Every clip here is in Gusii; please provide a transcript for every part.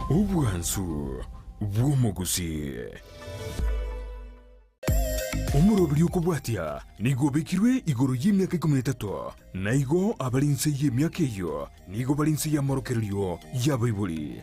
Obwansu bw'omogusii. Omoroberi okobwatia nigo obekirwe igoro y'emiaka ikomi na etato, na igo abare inse y'emiaka eyio nigo bare inse y'amorokererio y'abaibori.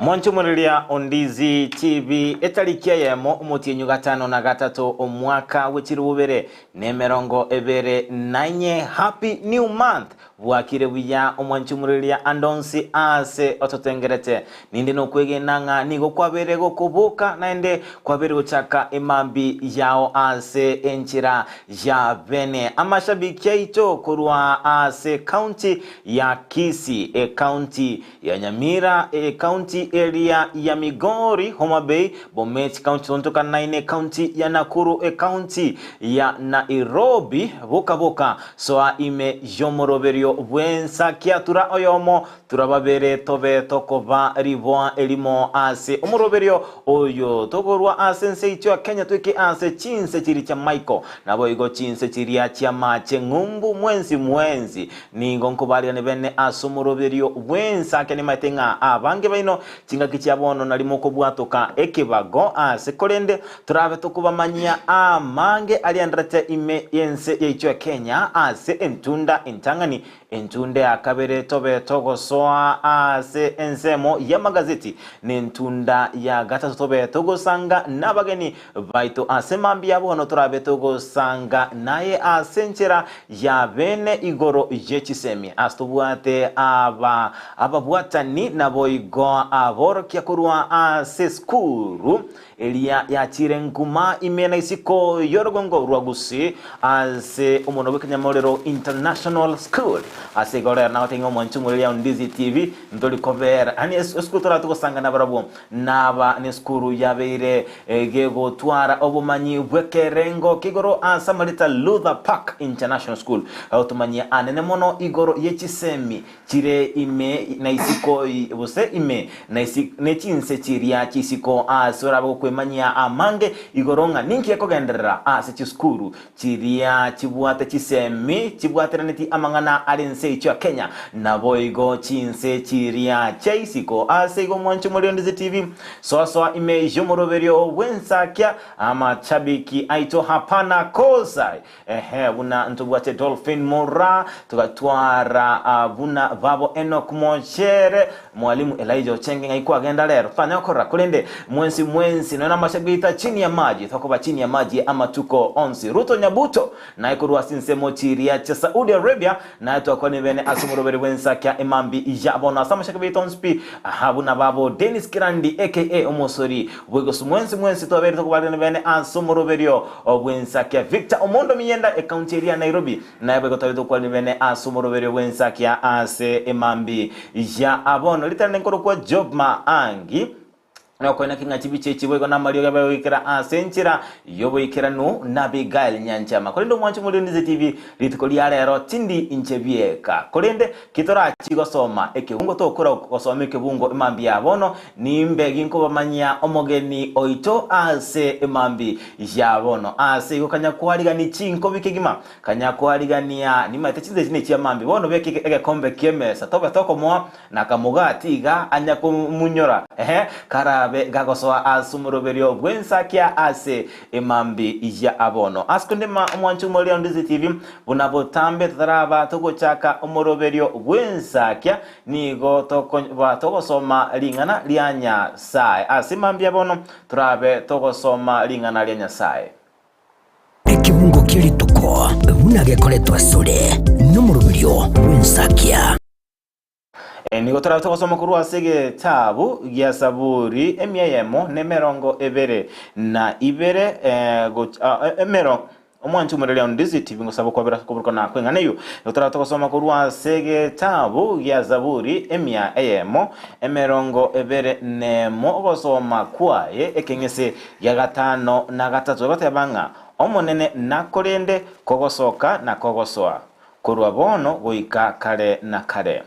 Mwanchomoreria Ondizi TV etariki eyemo omotienyi gatano na gatato omwaka bw'echirububere nemerongo ebere nainye Happy new month Bwakire buya omwanchumureria ande onsi aase ototengerete. Ninde nokwegena ng'a nigo kwabeire gokoboka naende kwabeire gochaka emambi yao ase enchera ya bene. Amashabiki aito korwa ase county ya Kisii, ecounty ya Nyamira, ecounty eria ya Migori, Homa Bay, Bomet county tontokanaine ecounty ya Nakuru, ecounty ya Nairobi, boka boka Soa ime y'omoroberio bw'ensakia tura oyomo, tura babere tobe tokoba riboa erimo ase omoroberio oyo tokorwa ase ense yaito ya Kenya toike ase chinse chiria chia Michael, naboigo chinse chiria chi'amache ng'umbu mwensi mwensi. Nigo nkobarirane bene ase omoroberio bw'ensakia nimaete ng'a abange baino chingaki chia bono nari mokobwatoka ekebago ase korende Torabe tokobamanyia amange arianderete ime y'ense yaito ya Kenya ase entunda entang'ani, entunda ya kabere tobe togosoa ase ensemo y'amagazeti, n'entunda ya gatato tobe togosanga nabageni baito ase mambia bono torabe togosanga naye ase enchera ya bene igoro ye chisemi ase tobwate aba ababwatani naboigo aborokia korwa ase esukuru Eria yachiire nkuma ime na isiko y'orogongo rwa Gusii ase omonwa bw'ekenyamorero International School. Ase igo rero nagotebia ng'a omwanchi omoreri ao Ndizi TV ntori kobera yaani esukuru torabete gosanga nabarabwo naba nesukuru yabeire gegotwara obomanyi bw'ekerengo kia igoro ase amarita Luther Park International School. Otomanyie anene mono igoro ye chisemi Chire ime na isiko, gose ime ne chinse chiria chi'isiko, aase orabe gokwemanyia amange igoro ng'a ninki gekogenderera ase chisukuru chiria chibwate chisemi chibwateraneti amang'ana are ense yaito ya Kenya, naboigo chinse chiria chia isiko. Ase igo mwanche omorero Ndizi TV, soa soa ime y'omoroberio bw'ensakia amachabiki aito hapana kosa Ehe, buna ntobwate Dolphin Mora, togatwara buna babo Enock Mochere, Mwalimu Elijah Ochenge ng'ai kwagenda rero totanya gokorora korende mwensi mwensi nonya namasha geita chini ya maji tokoba chini ya maji amatuko onsi. Ruto Nyabuto naye korwa ase ensemo chiria chia Saudi Arabia naye twakwanire bene ase omoroberi bw'ensakia emambi ya bono ase amashaka beito onsi pi aha buna babo Dennis Kirandi aka omosori bw'egosu mwensi mwensi twabeire tokobarerana bene ase omoroberio Obw'ensakia Victor Omondo Miyenda ekaunti eria ya Nairobi naye boigo twabete gokwanire bene ase omoroberio bw'ensakia ase emambi ya bono ritari nkorokwa Job Maangi nokoinaki ng'a chibicha echi boigo namariogi abe goikera ase enchera y'oboikeranu na Abigail Nyanchama korende omwancho omoriri Ndizi TV rituko ria rero tindi inche bieka korende kitorachi gosoma ekebungo tokora gosoma ekebungo emambi ya bono Nimbe ginkobamanyia omogeni oito ase emambi ya bono. Ase igo kanya kwarigania chinkobi kegima, kanya kwarigania nimaete chinsa echi nechia mambi. Bono beka egekombe ki'emesa, tobe tokomoa na kamogati iga anya komunyora, ehe, karabe gagosoa ase omoroberio bw'ensakia ase emambi ya bono. Ase kondema omwancho omoria Ondizi TV, buna botambe totaraba togochaka omoroberio bw'ensakia, Nigo tokoba togosoma ring'ana ria Nyasae. Ase mambia bono torabe togosoma ring'ana ria Nyasae. Ekebungo kia rituko buna gekoretwa asore nomoroberio bw'ensakia. Nigo torabe togosoma korwa ase egetabu gia Saburi emia eyemo na emerongo ebere na ibere emero Omwanchi omoreria Ondizi TV ngosaba okwabera ase okoborokana na kweng'ana eyio. Nigo torabe togosoma korwa ase egetabu gia Zaburi emia eyemo, emerongo ebere nemo ogosoma kwaye ekeng'ese gia gatano na gatato egoteba ng'a. Omonene nakorende kogosoka na kogosoa, korwa bono goika kare na kare.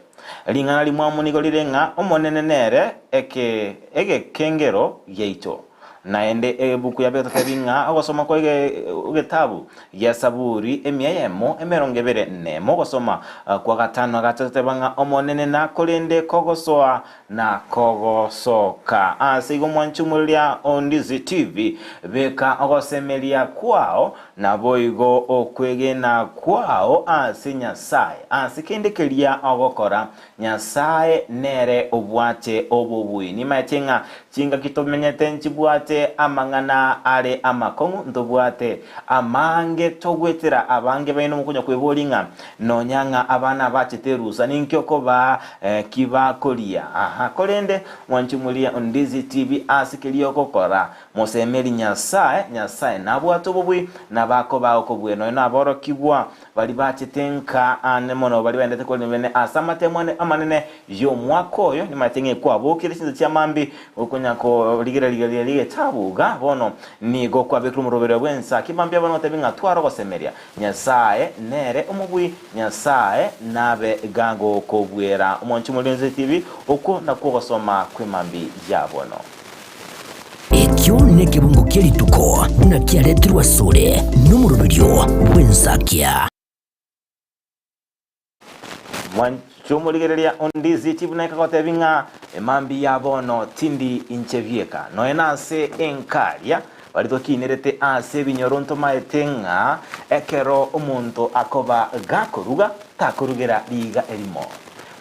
Ring'ana rimwamu nigo rire ng'a Omonene nere eke egekengero giaito. Naende ebuku ya Betotebi ng'a ogosoma kwa egetabu gia Saburi emia eyemo 20 nemo ogosoma kwa gatano na gatato teba ng'a Omonene nakorende kogosoa na kogosoka. Ase igo mwanche omoreria o Ndizi TV, beka ogosemeria kwao naboigo okwegena kwao ase Nyasae ase kende keria ogokora. Nyasae nere obwate obobui. Nimaete ng'a chingaki tomenyete nchibwate amang'ana are amakong'u, ntobwate amange togwetera abange baino mokonya kweboria ng'a nonya ng'a abana abachete erusa ninki okobaa ki bakoria. Aha, korende mwanche morie Ndizi TV ase keria ogokora. Mosemeri Nyasae, Nyasae nabwate obobui, nabakobaa okobua. Nonya naborokigwa Baria bachete nka aane mono, baria baendete korenda bene ase amatemo ane amanene y'omwaka oyo, nimanyete ng'a ekwabokire chinsa chia mambia, gokonya korigereria riria rigetabu iga bono nigo kwabekire omoroberio bw'ensa. Kimambia bono gotebia ng'a tware ogosemeria, Nyasae nere omobui, Nyasae nabe gagokobuera. Omwanchi omorense TV, okwo nakwo ogosoma kw'emambia ya bono. Ekio nekebungo kie rituko buna kiaretirwe asore nomoroberio bw'ensakia. Mwanche omorigereria ondizi tibuna ekagotebi ng'a emambia ya bono tindi inche bieka. Nonya nase enkaria baria tokinerete ase ebinyoro ntomaete ng'a ekero omonto akoba gakoruga takorugera riiga erimo.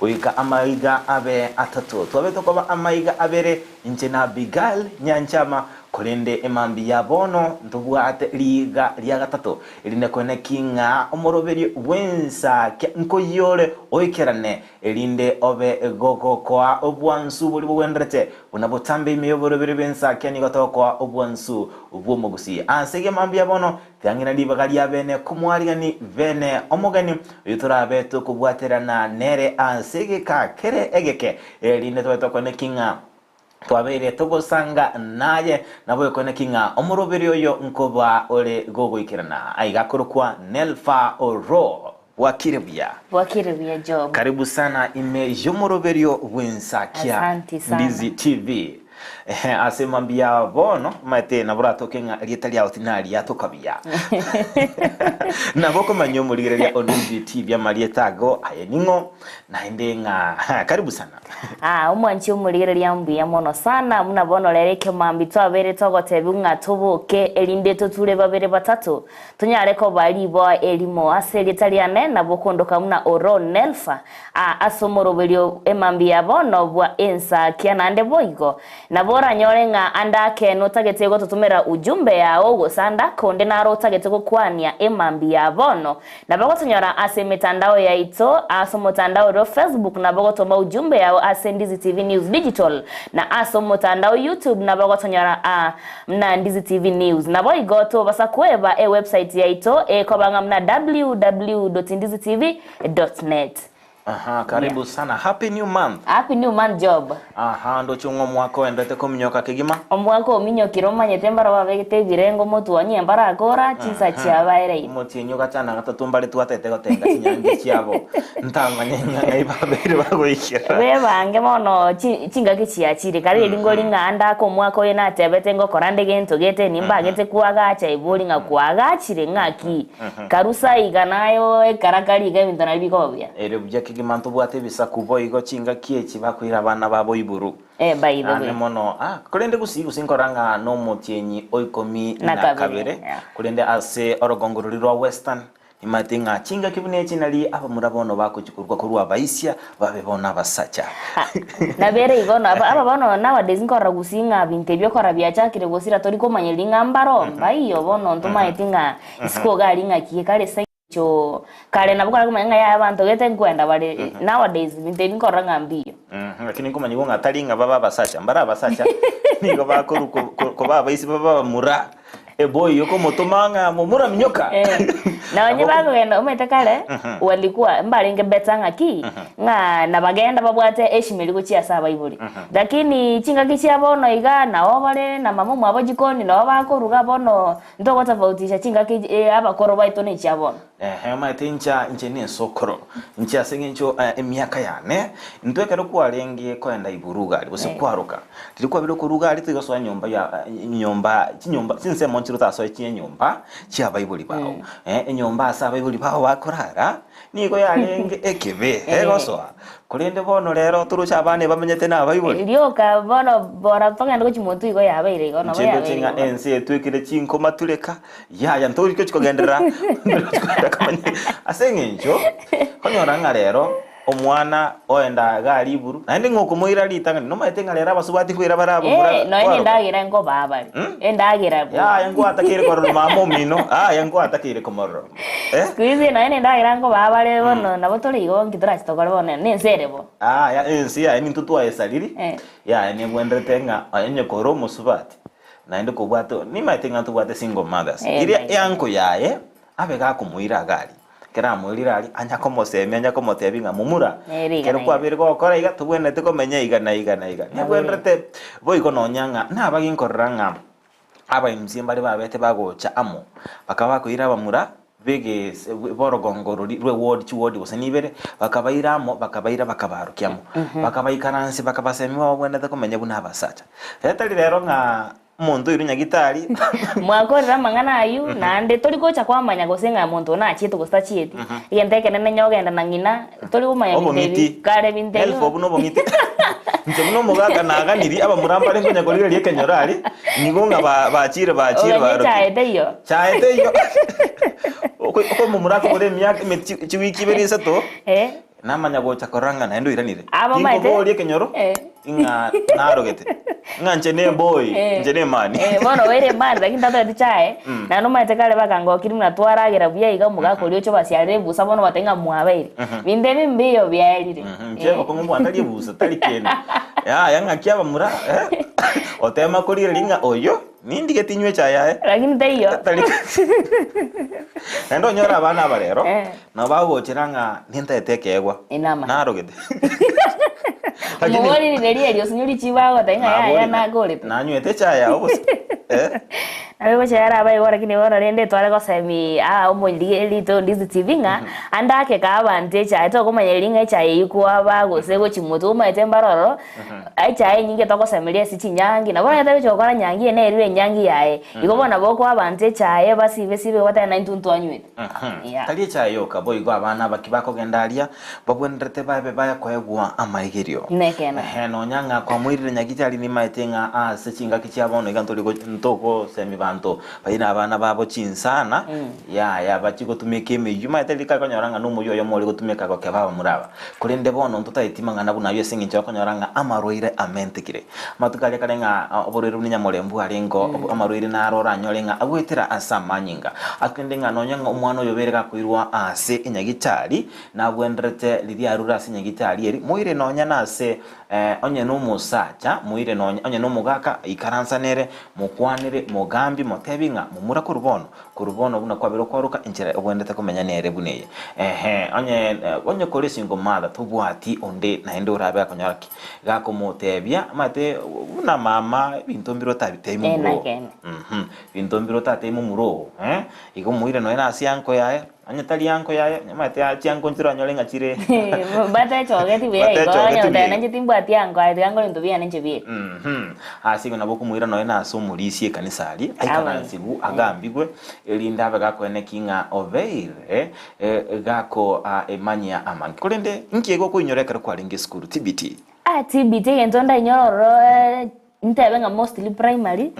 Goika amaiga abe atato. Twabe tokoba amaiga abere Inche na Abigaili nyanchama, korende emambia ya bono ntobwate riiga ria gatato, erinde koeneki ng'a omoroberio bw'ensakia nkoyia ore oikerane, erinde obe gogokoa obwansu boria bogwenerete. Buna botambe ime y'oboroberio bw'ensakia nigo togokoa obwansu bw'omogusii. Ase igo emambia ya bono tiang'ina ribaga ria bene komwarigani bene omogeni oyio torabe tokobwaterana nere ase egeka kere egeke, Erinde tobe tokoeneki ng'a twabeire togosanga naye, naboekoeneki ng'a omoroberi oyo nkoba ore gogoikerana. Aiga akorokwa Nelfa Oro. Bwakire buya. Bwakire buya Job. Karibu sana ime y'omoroberio bw'ensakia Asanti sana. Ndizi TV. Ehe, ase mambia bono omanyete nabo oratoke ng'a erieta riao tinariatoka buya. Nabo okomanya omorigereria o Ndizi TV amarieta ago aye ning'o Naende ng'a karibu sana. Aa, omwanchi omorigereria mbuya mono sana, buna bono rero ekemambia twabeire togotebiwa ng'a toboke erinde toture babere batato, tonyare koba riboa erimo. Ase erieta riane nabo okondoka buna oro Nelfa, aa, ase omoroberio emambia ya bono bwa ensakia. Naende boigo, nabo oranyore ng'a ande ake notagete gototomera ujumbe yao, gose ande ake onde naro otagete gokwania emambia ya bono, Nabo gotonyora ase emetandao yaito, ase omotandao oria o Facebook nabo gotoma ujumbe yao ase Ndizi TV News Digital, na ase omotandao YouTube nabo gotonyora aa mna Ndizi TV News. Naboigo tobasa kweba e website yaito ekoba ng'a mna www.ndizitv.net. Aha, karibu sana. Happy new month. Happy new month Job. Aha, ndoche ng'a omwaka oenderete kominyoka kegima. Omwaka ominyokire omanyete mbaro babegete ebirengo motwe onye mbarakora chinsa chiabaereire. Omotienyi ogatano na gatato mbare twatete gotenga chinyangi chiabo ntamanye ng'a ng'ai babeire bagoikera. Bebange bono chi chingaki chiachire kare eri ngori ng'a ande ake omwaka oyo natebete ngokora nde gento gete nimbagete kwagacha ebori ng'a kwagachire ng'aki Karusa iga naye oekaraka riga ebinto nario bikoba buya. Ere buya kegima ntobwate ebisaku boigo chingaki echi bakoira abana babo iburu. Eh, by the Ane way. mono ah, korende gusii gose nkora ng'a nomotienyi o ikomi Na na kabere, kabere, yeah. korende ase orogongo roria rwa Western nimanyete ng'a chingaki buna echi nari abamura bono bagochia korwa korwa abaisia babe bono abasacha. Ah, nabere igo no aba aba bono nowadays nkorora gusii ng'a binto ebi okora biachakire gosira tori komanya ring'a mbaro mbaiyo bono ntomaeti ng'a Isiko iga aria ng'aki kare saicho kare nabo kare komanya ng'a yaya abanto gete nkwenda bare nowadays ebinto ebi nkorora ng'a mbiyo. Lakini nkomanya igo ng'a tari ng'a babe abasacha, mbare abasacha nigo bakorwa ko- ko- koba abaisi babe abamura. Eboy okomotoma ng'a momura minyoka. Eh, na onye bakogenda omanyete kare walikuwa mbarenge better ng'aki ng'a nabagenda babwate heshima eria gochia ase abaibori. Lakini chingaki chia bono iga nabo bare na mama omwabo jikoni nabo bakoruga bono ntogotofautisha chingaki abakoro baito na echia bono. Ehe, omanyete incha inche nensokoro, inche ase eng'encho emiaka yane, intwe ekero kwarenge koenda igoro iga aria, gose kwaroka, riria kwabire okoruga aria toigosoa nyomba ya nyomba chinyomba chinsemo nchire otasoe chi'enyomba chi'abaibori bao. Enyomba ase abaibori bao bakorara, nigo yarenge ekebe, egosoa. Korende bono rero toroche abana ebamenyete nabaibori. Rioka bono bora togende gochia motwe igo yabeire igo nabo Inche ndoche yabeire ng'a igo. ense etwekire chinkomatureka, Yaya ntori gochi kogenderera ase eng'encho konyora ng'a rero omwana oenda iga riburu naende ng'a okomoira ritang'ani nomanyete ng'a rero abasubati koira bare abamura Eh, nonya kwaroka. endagera nkobaa bare endagera bo. Yaya ngwatakeire korora mama omino yaya ngwatakeire komorora eh. Siku hizi nonya na endagera nkobaa bare bono nabo tore igo nki torache tokore bono nense ere bo. Yaya ense yaye nintwe twaesariri Eh. yaya nebwenerete ng'a onye kore omosubati Naende kobwate, nimaete ng'a ntobwate single mothers, Eh, riria naende. eanko yaye abe gakomoira iga aria, ekero amoirire aria, anya komosemia anya komotebia ng'a momura, Nere iga ekero na iga. kwabeire gokora iga tobwenerete komenya iga na iga na iga. Nabo ere. Nebwenerete boigo nonya ng'a nabage nkorora ng'a aba MCA mbare babete bagocha amo, bakaba bakoira abamura b'egese b'orogongo roria rw'eward chiward gose nibere, bakabaira amo, bakabaira bakabarokia amo, bakabaikaransia bakabasemia babwenerete komenya buna abasacha. Tari rero ng'a omonto oirwe nyagitari Mwakorire amang'ana ayio, naende tori gocha kwamanya gose ng'a omonto oyo nachiete gose tachieti. Egento ekenene onye ogenda na ng'ina, tori komanya binto ebi, Obong'iti. kare binto Elfu ebio. obwo nobong'iti. Inche buna omogaka naganirie abamura mbare nkonya korigereria ekenyoro aria, nigo ng'a ba- bachire bachire Oganye barokia. echae teiyo. Chae teiyo. Oko okomomura akobora emiaka eme chi chiwiki ibere isato, Eh. namanya gocha korora ng'a naende oiranire. Abamaete. Tinkoboria ekenyoro, Eh. ng'a narogete, ng'a inche nemboi, Eh. inche nemani. Eh, bono obeire emani lakini tatoeti chae, naende omanyete kare bakangokiri buna twaragera buya iga omogaka oria oche obasiarere ebusa bono obatebie ng'a mwabeire. Binto ebi mbiyo biaerire. Inche obokong'u mbwatari ebusa, tari kende. Yaya ng'aki abamura, eh, otema korigereria ng'a oyo, Nindige tinywe echae yaye. Lakini taiyo. Tari. Naende onyore abana aba rero, Eh. nabo bagochera ng'a nintaete ekeegwa. Inama. Narogete. Lakini- Omogori riberia erio osinyori richibu agoteba ng'a yaya Nabori- nagorete. Nanywete echae yao gose. Eh? Nabo gocha yaraba igo lakini bono rende tware gosemi aa omoriri rito Ndizi TV ng'a ande ake kaa abanto echae tokomanya riria ng'a echae eyio kwaba gose gochia motwe omanyete mbare ororo Echae enyinge togosemeria ase chinyangi, nabo onye tari gochia gokora nyangi eye nerire enyangi yaye. Igo bono nabo okoa abanto echae basibe sibe batebe naintwe ntwanywete. Yeah. Tari echae yoka, boigo abana abake bakogenda aria, babwenerete babe bakoegwa amaigerio. Nekeene. Ehe, nonya ng'a kwamoirire nyagitari nimaete ng'a ase chingaki chia bono iga ntori go ntogosemia banto baire abana babo chinsana, yaya bachie gotumeka emeyio, omanyete rika okonyora ng'a nomoyio oyomo ore gotumeka gokeba abamura aba. Korende bono ntotaeti mang'ana buna ayio ase engencho y'okonyora ng'a amarwaire amentekire. Amatuko aria kare ng'a oborwaire buna enyamorembu arenge amarwaire naro oranyore ng'a agoetera ase amanyinga. Akorende ng'a nonya ng'a omwana oyo obeire gakoirwa ase enyagitari, nagwenderete riria arure ase enyagitari eri, moire nonya nase onye nomosacha, moire nonya onye nomogaka, ikaransa nere, mokwanere, mogambie, motebie ng'a momura korwa bono, Korwa bono buna kwabeire okwaroka enchera ogwenerete komenya nere buna eye. Ehe, onye onye kore single mother tobwati onde naende orabe akonyora ki? Gakomotebia omanyete buna mama ebinto mbire otabitebi Eh, momura oo. nakeene. Mhm, ebinto mbire otatebi momura oo eh, igo omoire nonya na ase anko yaye, onye tari anko yaye, omanyete chianko nchiranyore ng'a chire Batechogeti buya igo, onye Batechogeti goteba buya nainche timbwati anko aye tiga nkore ebinto biane inche bieka. Mhm. Ase igo nabo okomoira nonya nase omorisia ekanisa aria, aikaransigwe, agambigwe, erinde abe gakoeneki ng'a obeire gakoemanyia amange. Korende inki egokoinyora ekero kwarenge esukuru? TBT. Ah, TBT egento ndainyore ororo ntebe ng'a mostly primary,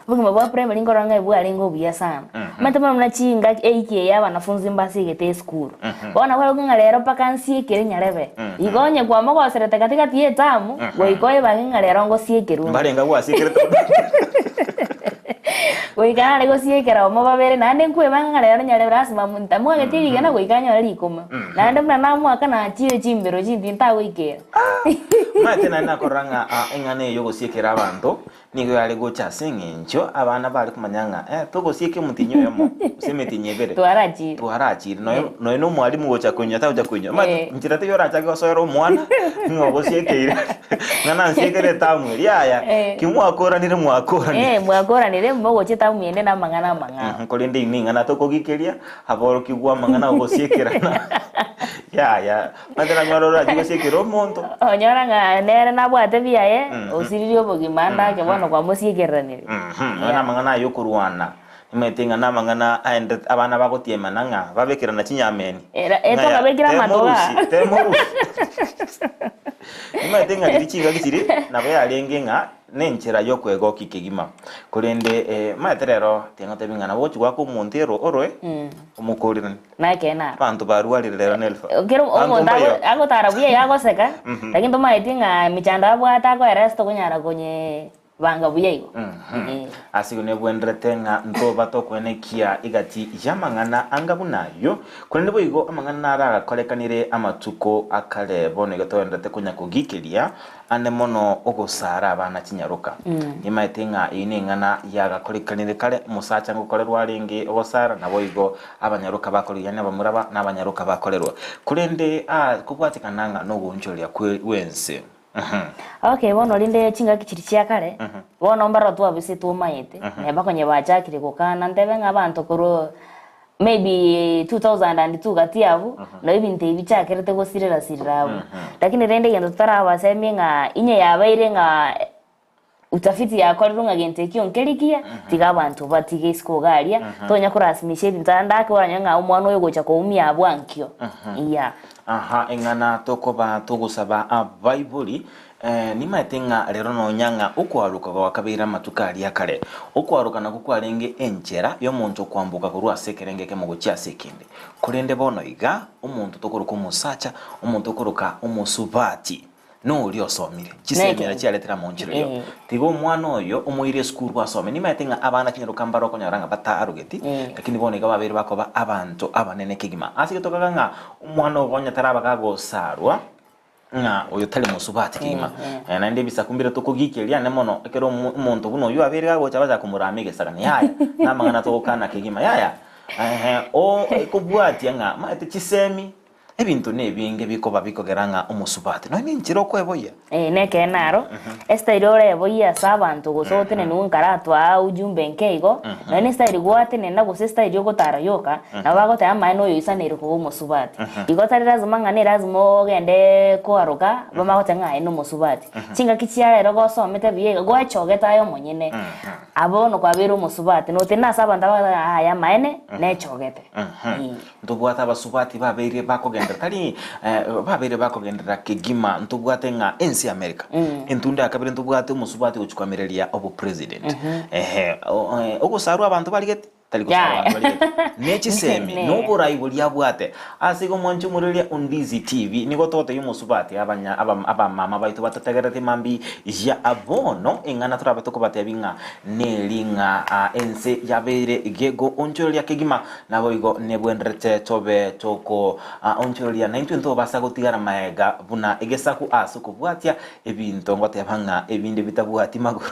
obogima bwa primary nkorora ng'a bwarenge obuya sana. Omanyete bono buna chingaki eiki eye abanafunzi mbasigete esukuru. Bono nabo okoigwa ng'a rero mpaka nsiekere nyarebe. Igo onye kwamogoserete katikati ya etamu, goika oebange ng'a rero ngosiekerwe. Mbarenga gwasiekerete Goika nare gosiekera omo babere naende nkwebanga ng'a rero nyarebe lasima ntamwageti rigena goika anyore rikoma. Naende buna namoaka nachire chimbero chintindi ntagoikera. Omanyete naende nakorora ng'a ah, eng'ana eye yogosiekera abanto. Nigo yare gocha ase eng'encho abana bare komanya ng'a eh, togosieka omotienyi oyomo gose emetienyi ebere, Twarachire. twarachire. Nonya nonya na omwalimu gocha koinyora tagocha koinyora. Omanyete Eh. nchera teiyo orachake gosoera omwana ng'a ogosiekeire ng'a nansiekere etamu eria yaya, Eh. ki mwakoranire mwakoranire. Eh, mwakoranire mogochia etamu ende na amang'ana amang'ao. Mhm, korende ime ing'ana tokogikeria aborokigwa amang'ana ogosiekerana yaya Omanyete nanyore orachie gosiekera omonto. Onyora ng'a nere nabwate biaye, osiririe obogima ande ake bono kwamosiekeranire. Nonya namang'ana aya okorwana, nimanyete ng'a namang'ana aende abana bagotiemana ng'a babekerana chinyameni. Era etwakabekire amato igaa. Temorusi, temorusi. Nimanyete ng'a riria chingaki chiria nabo yarenge ng'a nenchera y'okwegokia kegima. Korende omanyete rero tingotebi ng'a nabo ogochia goaka omonto ero oroe, omokoriranie. Nekeene aro. Abanto barwarire rero nelfa. Kera Abanto omonto mbayo. agotara buya iga agoseka, lakini tomaeti ng'a emechando abwate akoera ase tokonyara konyebanga buya igo. Eh. Ase igo nebwenderete ng'a ntoba tokoenekia egati y'amang'ana anga buna ayio, korende boigo amang'ana naro agakorekanire amatuko akare bono iga togenderete konya kogikeria Ande mono ogosaara abana chinyaroka. Nimaete ng'a eyio neng'ana yagakorekanire kare, omosacha ngokorerwa arenge ogosaara, naboigo abanyaroka bakorerwa, yaani abamura ba nabanyaroka bakorerwa. Korende aa kobwatekana ng'a nogoonchoreria kwe gwense. Okay, bono rinde chingaki chiria chia kare, bono mbaroro twabisete omaete, neba konya bachakire gokana, ntebe ng'a abanto korwa maybe 2002 gati abwo, nabo ebinto ebi bichakerete gosirera sirera abwo. Lakini rende egento totarabasemie ng'a inye yabeire ng'a utafiti yakorirwe ng'a gento ekio nkeri kiya, tiga abanto batige isiko iga aria, tonya korasimisha ebinto ande ake oranyore ng'a omwana oyo ogocha koumia abwo ankio, yeah. Aha, eng'ana tokoba togosaba abaibori, Nimaete ng'a rero nonya ng'a okwaroka gwakabeire amatuko aria akare. Okwaroka nakwo kwarenge enchera y'omonto kwamboka korwa ase ekerengo ekemo gochia ase ekende. Korende bono iga, omonto tokoroka omosacha, omonto okoroka omosubati, noria osomire. Chisemera chiaretire amaonchorerio. Tiga omwana oyo omoire esukuru asome. Nimaete ng'a abana chinyaroka mbare okonyora ng'a batarogeti, lakini bono iga babeire bakoba abanto abanene kegima. Ase getokaga ng'a omwana ogo onye taraba gagosarwa, ng'a oyo tari mosubati kegima. Naende ebisaku mbire tokogikeria ane mono, ekero omonto buna oyio abeire gagocha bacha komorama egesagane, yaya, namang'ana togokana kegima, yaya. Ehe, o ekobwatia ng'a omanyete chisemi, ebinto nebinge bikoba bikogera ng'a omosubati, nonya nenchera okweboyia. Ee, nekeene aro, Esther oreboyie ase abanto gose otenenigwe nkaratwaa ujumbe nke igo, nonya ne estyle gwatenena gose estyle ogotara yoka, nabo bagoteba amaene oyo oisaneire koba omosubati. Igo tari lazima ng'a ne lazima ogende koaroka, bamanye goteba ng'a aye nomosubati. Chingaki chia rero gosomete buya iga, gwechogete aye omonyene, abono kwabeire omosubati, notenena ase abanto abagoteba ng'a aye amaene, nechogete. Ntobwate abasubati babeire bakogenderera, tari babeire bakogenderera kegima, ntobwate ng'a ense ya America, entunda ya kabere ntobwate omosubati ogochia koamereria obopresident. Ehe, ogosarwa abanto barigete, tari gosarwa abanto barigete. Ne chisemi, na oborai boria abwate. Ase igo mwanche omorereria o Ndizi TV, nigo togotebia omosubati abanya abamama baito batotegererete mambia ya bono, eng'ana torabe tokobatebia ng'a neri ng'a ense yabeire gegoonchoreria kegima, Naboigo nebwenerete tobe tokoonchoreria, na intwe ntobasa gotigara magega buna egesaku ase okobwatia ebinto ngoteba ng'a ebinde bitabwati magoro.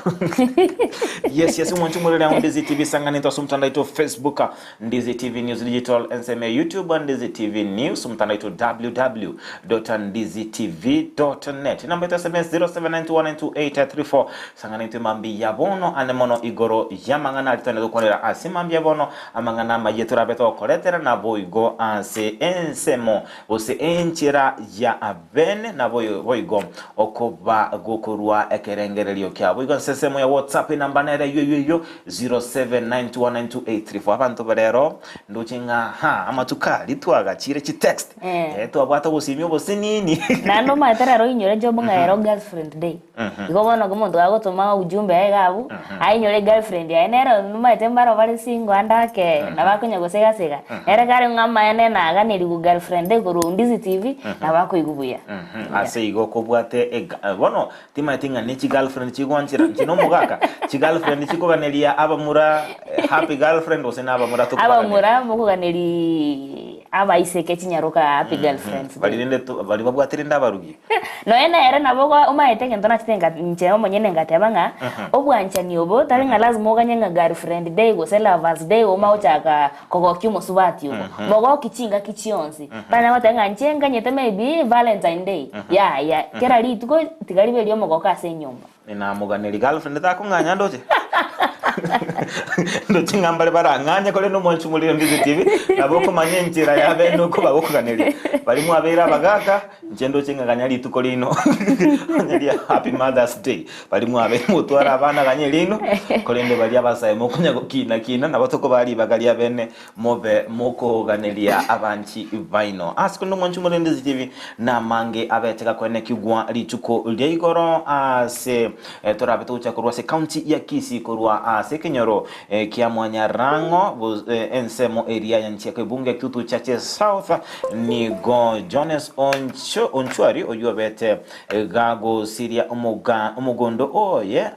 Yes, yes, omwancho omorere ao Ndizi TV sang'ana intwe ase omotandao oito Facebook, Ndizi TV News Digital, ensemo ya YouTube, Ndizi TV News, omotandao oito www.ndizitv.net. Enamba yaito SMS 0792192834. Sang'ana intwe mambia bono ande mono igoro y'amang'ana aria togende gokwanera ase mambia bono. Amang'ana amayia torabe tokoretera naboigo ase ensemo gose enchera ya bene, naboigo okoba gokorua ekerengererio kiabo. Igo ase ensemo ya WhatsApp enamba nere eyio eyio eyio 0792192834. Abanto barero ndoche ng'a ha amatuko aria twagachire chitext eh, twabwate ogosimia obosinini. Naende omanyete rero oinyore job ng'a ero girlfriend day. Igo bono ekero omonto agotoma ujumbe aye iga abwo, ainyore girlfriend yaye nere omanyete mbaro bare single ande ake, nabo akonya gosega sega, nere kare ng'a amaene naganerigwe girlfriend korwa Ndizi TV, nabo akoigwa buya. Ase igo kobwate ega bono timanyeti ng'a ne chigirlfriend chigwanchera inche na omogaka, chigirlfriend chikoganeria abamura happy girlfriend gose na abamura tokobaganeri? Abamura mokoganeria. Abaiseke chinyaroka happy girlfriends day. Bari rende to bari babwate rende abarugi. Nonya nere nabo igo omaete egento nachete nka inche omonyene ngateba ng'a, obwanchani obo tari ng'a lazima oganye ng'a girlfriend day gose lovers day omanye gochaka kogokia omosubati obo. Mogoki chingaki chionsi. Tanya goteba ng'a inche nganyete maybe valentine day, yaya, kera rituko tiga ribe erio omogoko ase enyomba. Ninamoganeria girlfriend takong'anya ndoche ndoche ng'a mbare barang'anye korende omwanchi omorire ndise TV nabo okomanya enchera ya bene oko bagokoganeria baria mwabeire abagaka inche ndoche ng'a ganya rituko riino onye ria happy mothers day baria mwabeire motware abana ganya erino korende baria abasae mokonya gokina kina nabo tokobaa ribaga ria bene Mobe mokoganeria abanchi baino. Ase korende omwanchi omorende TV namange abete gakoenekigwa rituko ria igoro ase torabe togocha korwa ase county ya Kisii korwa ase ekenyoro kia Mwanyarang'o ensemo eria ya Nchieko ebunge ya Kitutu Chache South nigo Jones Onchwari oyio obete Gagosiria omogondo oye,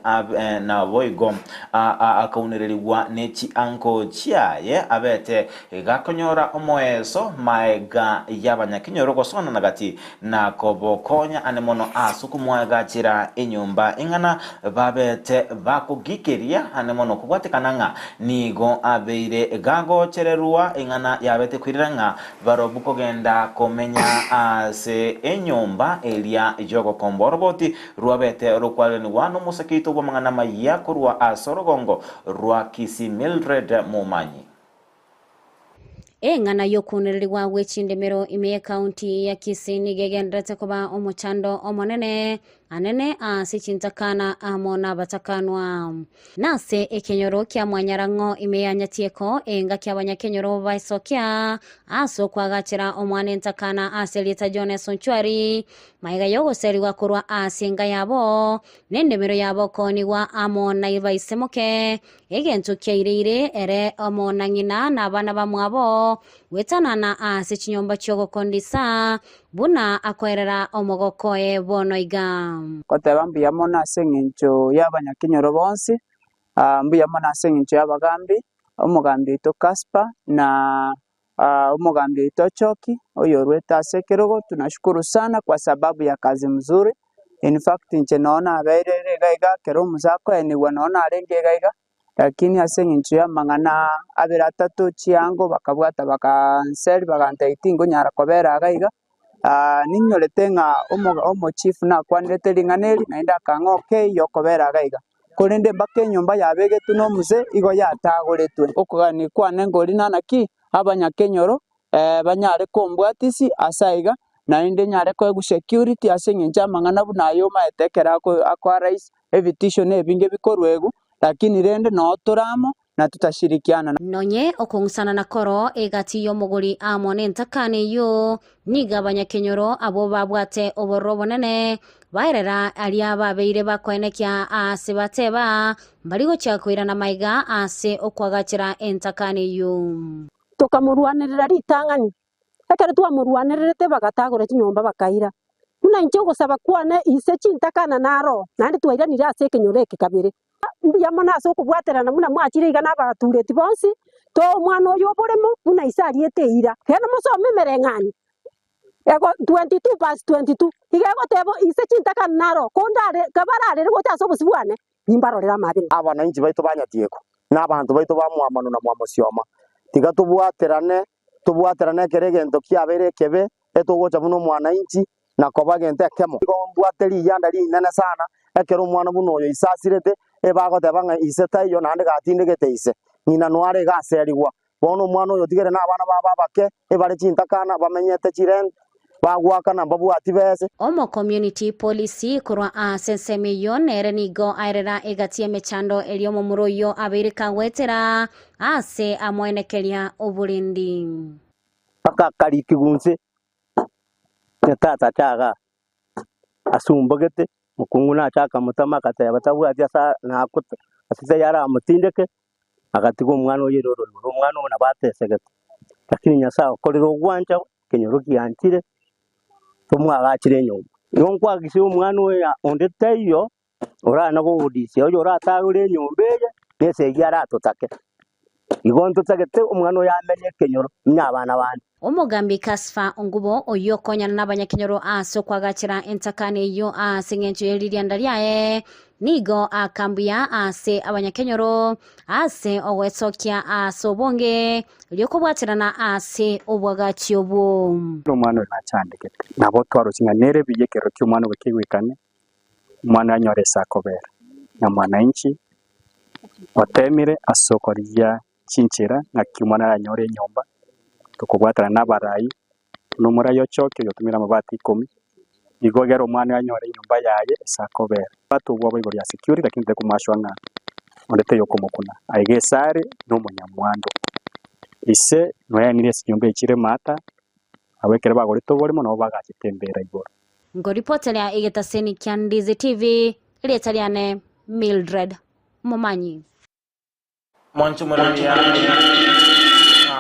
naboigo akaunererigwa ne chianko chiaye, abete gakonyora omoeso maega y'abanyakenyoro gosona na gati, na kobokonya ane mono ase okomoagachera enyomba eng'ana babete bakogikeria ane mono kobwatekana ng'a nigo abeire gagochererwa eng'ana yabete koirera ng'a Barobwo kogenda komenya ase enyomba eria y'ogokomba oroboti rwabete rokwaranigwa nomosake oito bw'amang'ana amayia korwa ase orogongo rwa Kisii Mildred Momanyi. Eng'ana y'okonererigwa gwe chindemero ime y'ekaunti ya Kisii nigo egendererete koba omochando omonene anene ase chintakana amo nabatakanwa. Nase ekenyoro kia Mwanyarang'o ime ya Nyatieko, engaki abanyakenyoro baesokia ase okoagachera omwana entakana ase erieta Jones Onchwari, magega y'ogoserigwa korwa ase enka yabo, nendemero yabo koonigwa amo na baisemoke, egento kiaireire ere amo na ng'ina na abana bamwabo, goetanana ase chinyomba chi'ogokondisa, Buna akoerera omogoko oye bono iga. Goteba mbuya mono ase engencho y'abanyakenyoro bonsi, mbuya mono ase engencho y'abagambi, omogambi oito Casper na omogambi oito Ochoki oyorwete ase ekerogo, tunashukuru sana kwa sababu ya kazi mzuri, in fact inche noo nabeire ere iga iga ekero omusa akoenigwa noo narenge iga iga. Lakini ase engencho y'amang'ana abere atato chiango bakabwata bakanseri bagantebia tingonyara kobera iga iga, ninyorete ng'a omochief nakwanerete ring'ana eri naende akang'a okay yokobera iga iga. Korende mpaka enyomba yabegetwe na omosee igo yatagoretwe. Okogania kwane nkori nana ki? Abanyakenyoro banyare kombwatisia ase aiga, naende nyare koegwa security ase eng'encho amang'ana buna aya omaete ekero ako arise, ebitisho na ebinge bikorwegwa, lakini rende noo tore amo na tutashirikiana. Nonye okong'usana na koro egati y'omogori amo nentakana eyio, nigo abanyakenyoro abwo babwate obororo obonene, baerera aria babeire bakoenekia aase bateba, mbari gochia koirana maiga ase okoagachera entakana eyio. Tokamorwanerera ritang'ani, Ekero twamorwanererete bagatagora chinyomba bakaira. Buna inche ogosaba kwane ise chintakana naro, naende twairanire ase ekenyoro eke kabere. Mbuya mono ase okobwaterana buna mwachire iga na abatureti bonsi, toe omwana oyo oboremo buna ise ariete eira. Genda mosome emereng'anio ego 22 verse 22, iga egoteba ise chintakana naro, kondare kabararere gocha ase obosio bwane, nimbarorere amaabera. Abananchi baito ba Nyatieko, na abanto baito ba Mwamanu na Mwamosioma, tiga tobwaterane Tobwaterane ekero egento kiabeire ekebe, etogocha buna omwanainchi na koba egento ekemo. Nigo mbwate riyanda rinene sana, ekero omwana buna oyo ise asirete, ebagoteba ng'a ise taiyo naende gatindegete ise, ng'ina noare iga aserigwa. Bono omwana oyo otigere nabana babo abake, ebare chintakana, bamenyete chirent, bagoakana mbabwati bese. Omo-community police korwa ase ensemo eyio nere nigo aerera egati y'emechando eria omomura oyio abeire kagoetera Aase amoenekeria oborendi. Akakarikigwa inse na tata chaga asumbogete, mokungu nache akamotama agateba tabwati ase nakote ase taiyo aramotindeke, agatiga omwana oye ere oroiboro, omwana oyo nabo atesegete. Lakini Nyasaye okorire ogwancha ekenyoro gianchire, tomwagachire enyomba. Igo nkwagisia omwana oyo onde taiyo. Orana gogodisia oyo oratagore enyomba eye, na esegi aratotake. Igo ntotagete omwana oyo amenye ekenyoro buna abana bande. Omogambi Casper Ongubo, oyio okonyana nabanyakenyoro ase okoagachera entakana eyio ase engencho ye ririanda riaye, nigo akambuya ase abanyakenyoro ase ogoesokia ase obonge erio kobwaterana ase obwagachi obwo. Omwana oyo nachandegete. Nabo twaroche ng'a nere buya ekerero ki'omwana obo kegoikane, omwana oyo anyore ase akobera. Na mwananchi otemire ase okorigia chinchera ng'aki omwana aranyore enyomba, tokobwatana na abarai, buna omorai ochoke oyotumire amabati ikomi, igo egere omwana oyo anyore enyomba yaye ase akobera. Obwate obwo igoro ya security lakini tari komwashwa ng'a onde taiyo okomokuna. Aiga ase are na omonyamwando. Ise noyaenire ase chinyomba echi chire maata, abwo ekero bagorete oboremo nabo bagachete embera igoro. Nkoripoteria egetaseni kia Ndizi TV, erieta riane Mildred Momanyi. Mwanche mweroria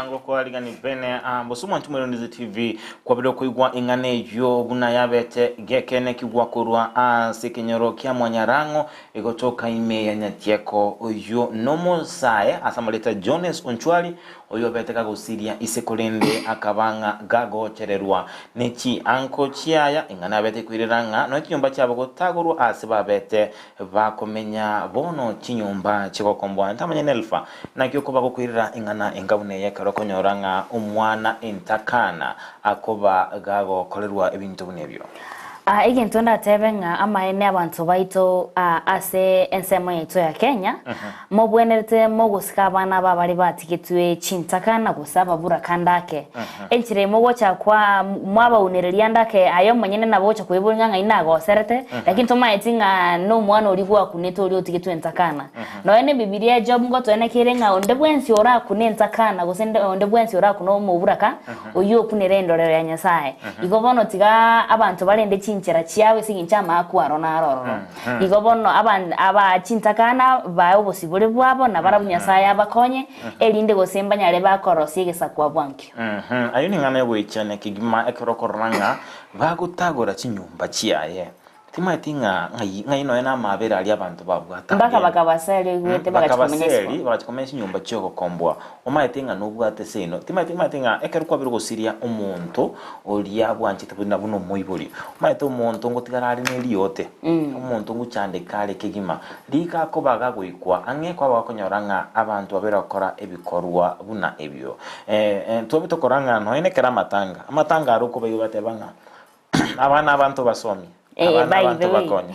ngokoarigani bene boso mwanche mweroria TV kwabire koigwa ing'ana eyio buna yabete gekene kigwa korwa ase ekenyoro kia Mwanyarango egotoka ime ya Nyatieko oyio nomosae ase amareta Jones Onchwari oyio obete gagosiria ise korende akaba ng'a gagochererwa ne chianko chiaya ing'ana yabete koirera ng'a nonya chinyomba chiabo gotagorwa ase babete Bakomenya bono chinyomba chigokomboa. Ntamanye Nelfa, naki okoba gokoirera ing'ana enga buna eye ekero okonyora ng'a omwana entakana akoba gagokorerwa ebinto buna ebio? Aa egento ndatebe ng'a amaene abanto baito aa ase ensemo yaito ya Kenya, mobwenerete mogosika abana aba abare batigetwe chintakana gose ababuraka ndake. Enchera eye mogocha kwa mwabaunereria ndake aye omonyene nabo ogocha koiboria ng'a ng'ai nagoserete, lakini tomaeti ng'a nomwana oria gwakunete oria otigetwe entakana. Nonya ne Ebibilia Job ngotoenekeire ng'a onde bwensi orakune entakana gose onde bwensi orakune omoburaka, oyio okunere endorero ya Nyasae. Igo bono tiga abanto barende chinchera chiabo ase eng'encho amaakwa aro naro ororo. Igo bono aban aba chintakana bae obosibore bwabo na barabwo Nyasae abakonye, erinde gose mbanyare bakorosia egesaku abwo ankio. Ayio ning'ana y'ogoichania kegima ekero okorora ng'a bagotagora chinyomba chiaye. Timanyeti ng'a ng'ai ng'ai nonya namabera aria abanto babwate Mpaka agende. bakabaseri oigwete bagachia komenya isiko. Bakabaseri bagachia komenya chinyomba chi'ogokomboa. Omanyete ng'a nobwate seino. Timanyeti omanyete ng'a ekero kwabire gosiria omonto oria bwanchete buna buna omoibori, omanyete omonto ngotigara are ne riote, omonto ngochandeka are kegima, rika akoba gagoikwa ang'e kwaba gokonyora ng'a abanto babere gokora ebikorwa buna ebio. Twabe tokora ng'a nonya nekero amatanga, amatanga aro okobaigwa bateba ng'a Abana abanto basomie, Eh, abana by abanto the way bakonye.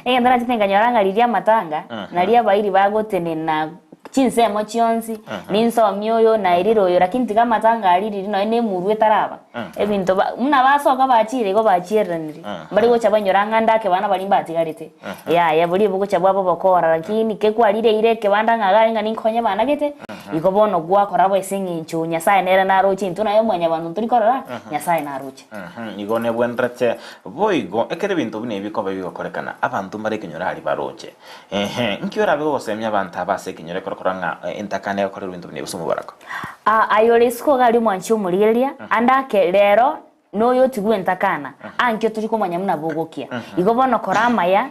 egento nachete nkanyora ng'a riria amatanga naria abairi bagotenena chinsemo chionsi, ninsomie oyo nairire oyo lakini tiga amatanga aria riria nonye na emurwa etaraba, ebinto ba buna basoka bachire igo bachieranire, mbari gocha bainyora ng'a ndake abana baria mbatigarete, yaya boria bogocha bwaba obokora lakini kekwarire ekebanda ng'a iga ng'a ninkonye abana gete. Igo bono gwakora bo ase eng'encho Nyasae nere naroche intwe naye mwanyabanto ntori korora, Nyasae naroche. Igo nebwenerete boigo ekero ebinto buna ebi bikoba bigokorekana, abanto mbare ekenyoro aria baroche. Ehe, nki orabe gogosemia abanto aba ase ekenyoro ekero okorora ng'a entakana egokorerwa ebinto buna ebi ase omobarako? Aye ore isiko iga aria omwanchi omorigereria, ande ake rero noyotigwe entakana, ankio tori komanya buna bogokia. Igo bono kora amaya,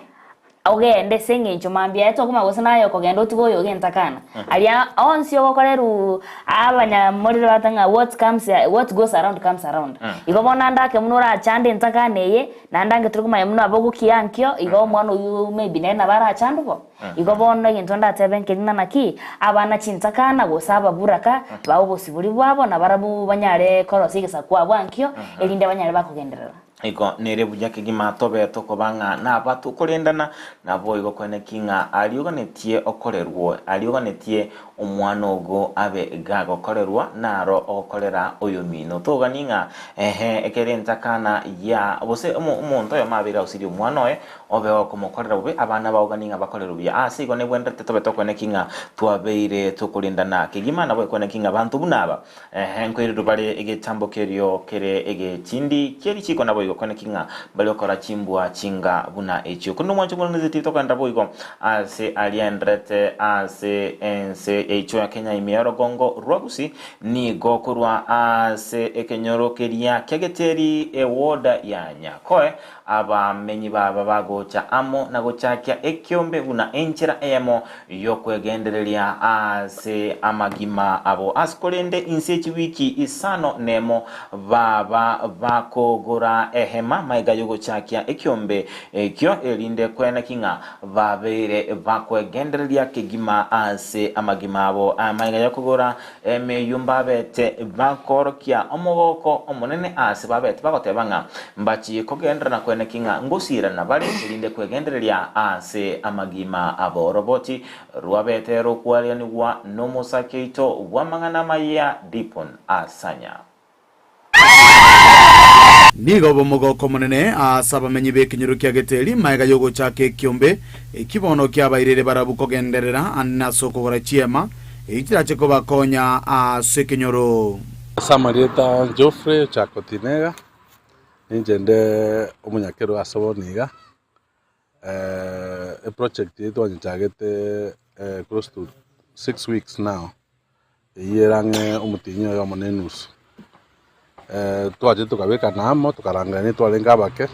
Ogende ase engencho mambia aye tokomanya gose naye okogenda otige oyo ogentakana. Aria onsi ogokorerwa abanyamorero bagoteba ng'a what comes what goes around comes around. Igo bono ande ake buna orachande entakana eye, naende ange tori komanya buna abogokia ankio, igo omwana oyio maybe nere nabo arachandwe bo. Igo bono egento ndatebe nkeri ng'a naki, abana chintakana gose ababuraka, bae obosibori bwabo nabarabwo banyare korosia egesaku abwo ankio, erinde banyare bakogenderera. Igo nere buya kegima tobe tokoba ng'a naba tokorendana, naboigo koeneki ng'a arioganetie okorerwo, arioganetie omwana ogo abe gagokorerwa, naro ogokorera oyomino. Togani ng'a ehe ekere entakana ya gose omo omonto oyomo abeire agosiria omwana oye, obe okomokorera bobe, abana baoganie ng'a bakorerwe buya. Ase igo nebwenerete tobe tokoeneki ng'a twabeire tokorendana kegima, naboigo koeneki ng'a abanto buna aba Ehe, nkoirerwe bare egetambo kerio kere egetindi kie richiiko naboigo kwaneki ng'a mbare gokora chimbwa chinga buna echio. Korende omwancho bw'omonene titokoenda boigo ase aria aenderete ase ense yaito ya Kenya ime y'orogongo rwa Gusii, nigo korwa ase ekenyoro keria kia Geteri ewoda ya Nyakoe. Abamenyi baba bagocha amo na gochakia ekiombe buna enchera eyemo y'okwegendereria ase amagima abo. Ase korende inse chiwiki isano nemo baba bakogora ehema magega y'ogochakia ekiombe ekio, erinde koeneki ng'a babeire bakwegendereria kegima ase amagima abo. Magega y'okogora Emeyio mbabete bakoorokia omogoko omonene aase babete bagoteba ng'a mbachie kogenderera na koeneki ng'a ngosiirana bare, erinde kwegendereria ase amagima abo. Oroboti rwabete rokwarianigwa nomosake oito bw'amang'ana amayia Dipon Asanya. Nigo obe omogoko omonene aase abamenyi b'ekenyoro kia Geteri magega y'ogochaka ekiombe eki bono kiabairire barabwo kogenderera ande ase okogora chiema echio chirache kobakonya ase ekenyoro. Ase amarieta Geoffrey Ochako Tinega, ninche nde omonyakeru ase bono iga, eproject eye twanyechagete close to 6 weeks now, Eyio ere ang'e omotienyi oyomo na enusu. Twachire tokabekana amo, tokarangerania twarenge abake,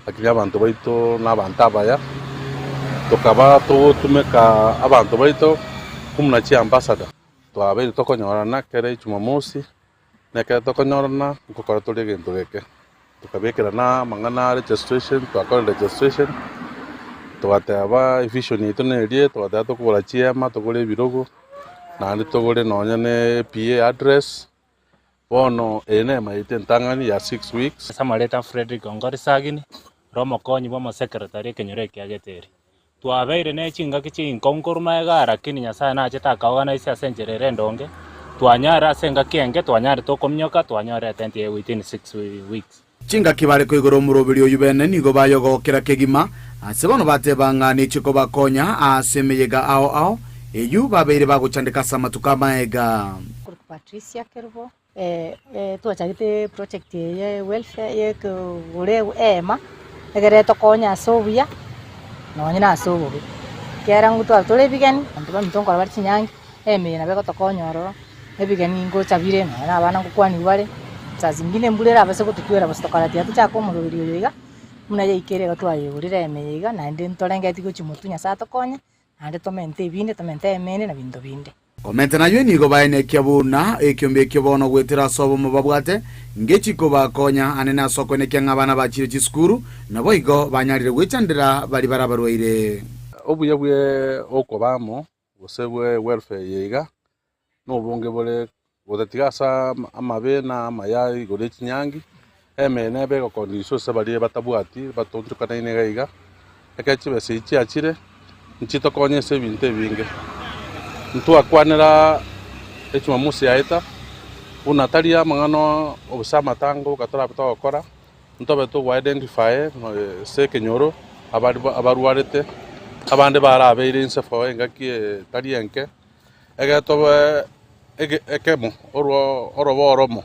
lakini abanto baito na abanto abaya, tokaba togotumeka abanto baito buna chiambassador. Twabeire tokonyorana kera ejumamosi, na ekero tokonyorana nkokora tore egento geke. Tokabekerana amang'ana a registration, twakora registration, togateba evision yaito neria, togateba tokogora chiema, togore ebirogo, naende togore nonye na PA address, bono eye nemo yaito entang'ani ya 6 weeks. Ase amarieta a Fredrick Ongori Sagini, ore omokonyi bw'omosekretari ekenyoro eke kia Geteri. Twabeire ne chingaki chinkong'u korwa magega lakini Nyasae nachete akaorganize ase enchera ere endonge, twanyara ase engaki enke twanyarete okominyoka twanyora etent eye within 6 weeks. Chingaki bare koigora omoroberi oyio bene nigo bayogokera kegima, ase bono bateba ng'a nechie kobakonya ase emeyega ao ao eyio babeire bagochandeka ase amatuko amaega. Korwa Patricia Kerubo, twachagete project eye ya welfare ya ekegora eema, egere etokonye ase obuya nonye na ase obobe. Ekiagera ng'o tware tore ebigeni, abanto baminto nkoro bare chinyangi, eema eye nabo egotokonya ororo, ebigeni ngocha bire nonye na abana ngokwanigwa bare, saa zingine embura erabase gototwera bosa tokora tiga tochake omoroberi oyo iga, buna yaikire iga twayegorire eema eye iga, naende ntorengeretie gochia motwe Nyasaye atokonye, naende tomente ebinde, tomente eema ende na binto binde. Komenta nayio nigo baenekia buna ekiombe ekio bono goetera ase obomo babwate, ngechi kobakonya anene ase okoenekia ng'a abana bachire chisukuru, naboigo banyarire gwechandera baria bare abarwaire. Obuya bwe okoba amo gose bwe welfare eye iga nobonge bore gotatiga ase amabe na amaya igoro ye chinyangi, eme nebe egokondiswa ase baria batabwati batonchokanaine iga iga, ekero chibesa echi chiachire, nchitokonye ase ebinto ebinge. Ntwakwanera ejumamosi yaeta, buna tari amang'ana gose amatango boka torabe togokora, ntobe togo identify ase ekenyoro abari abarwarete, abande barabeire inse for engaki etari enke, ekero tobe ege ekemo orwo orobo oromo.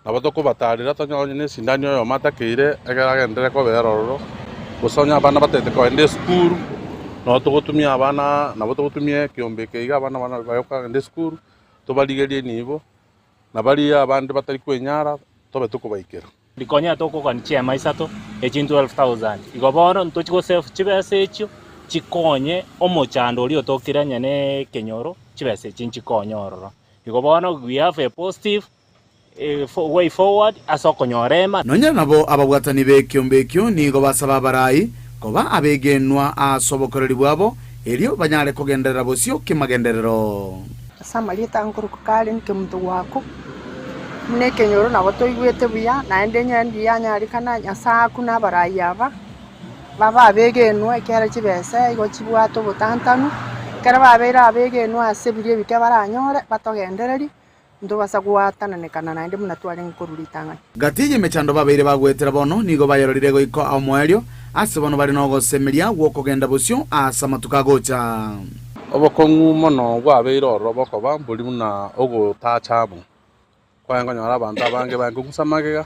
Nabo tokobatarera tonyore onye nesindani oyomo atakeire ekero agenderere kobera ororo, gose onye abana batagete kogenda esukuru, nabo togotumia abana nabo togotumia ekiombe eke iga abana bana baye kogenda esukuru, tobarigerie nibo, na baria abande batari kwenyara tobe tokobaikera. Rikonya tokogania chiema isato, echi 12,000. Igo bono ntochi gosave chibesa echio, chikonye omochando oria otokire onye ne ekenyoro, chibesa echi nchikonye ororo. Igo bono we have a positive way forward ase okonyora ema. Nonya nabo ababwatani b'ekiombe ekio nigo basaba abarai koba abegenwa ase obokoreri bwabo, erio banyare kogenderera bosio kemagenderero. Ase amarieta nkorokwa Karen Kemunto Gwako, buna ekenyoro nabo toigwete buya, naende onye ndiyanyarikana Nyasae akune abarai aba, babe abegenwa ekiagera chibesa igo chibwate obotantanu, ekero babeire abegenwa ase biria ebike baranyore, batogendererie. Ntobasa goatananekana naende buna twarenge korwa ritang'ani. Gati y'emechando babeire bagoetera bono nigo bayerorire goika omoerio, ase bono bare nogosemeria gw'okogenda bosio ase amatuko agocha. Obokong'u mono bwabeire ororo bokoba mbori buna ogotacha amo, kwarenge konyora abanto abange barenge kogusa magega,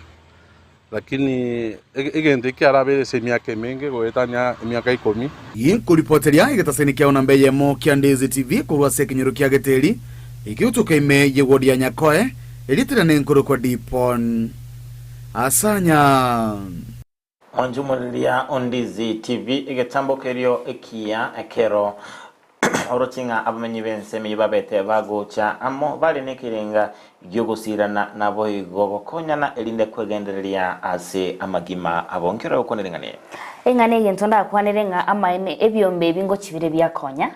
Lakini egento eki kiarabeire ase emiaka emenge, goetania emiaka ikomi. Inkoripoteria egetaseni kiao namba eyemo kia Ndizi TV korwa ase ekenyoro kia Geteri, ekegotoka ime ye ward ya Nyakoe, erieta riane nkorokwa Dipon Asanya. Onchumureria Ondizi TV egetambo kerio ekiya ekero oroche ng'a abamenyi b'ense emiyo babete bagocha amo bare nekerenga gi'ogosirana naboigo gokonyana erinde kwegendereria ase amagima abo. Nkero ogokwanera ing'ana eye? Eng'ana egento ndakwanere ng'a amaene ebiombe ebi ngochibire biakonya,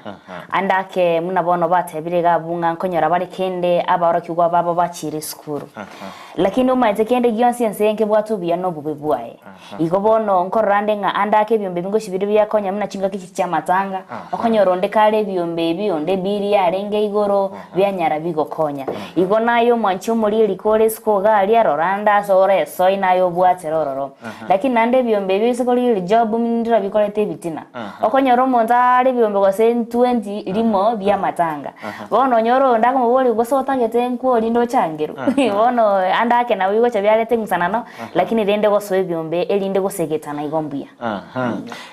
ande ake buna bono batebire iga abwo ng'a nkonyora bare kende abaorokigwa babo bachiire esukuru. Lakini omanyete kende gionsi ense eye nkebwate obuya na obobe bwaye. Igo bono nkorora nde ng'a ande ake ebiombe ebi ngochibire biakonya buna chingaki echi chi'amatanga, okonyora onde kare ebiombe ebi, onde ebiri yarenge igoro, bianyara bigokonya. Igo naye omwanchi omorieri kore isiko iga aria, rora ande ase ore esoi naye obwatera ororo. Lakini naende ebiombe ebio isiko riria Job ndiro bikorete ebitina. Okonyora omonto are ebiombe gose 20 rimo bi'amatanga. Bono onyore oyonde akomoboria gose otagete nkwo rinde ochangerwe. Bono ande ake nabo bigocha biarete eng'usanano, lakini rende gosoa ebiombe erinde gosegetana igo mbuya.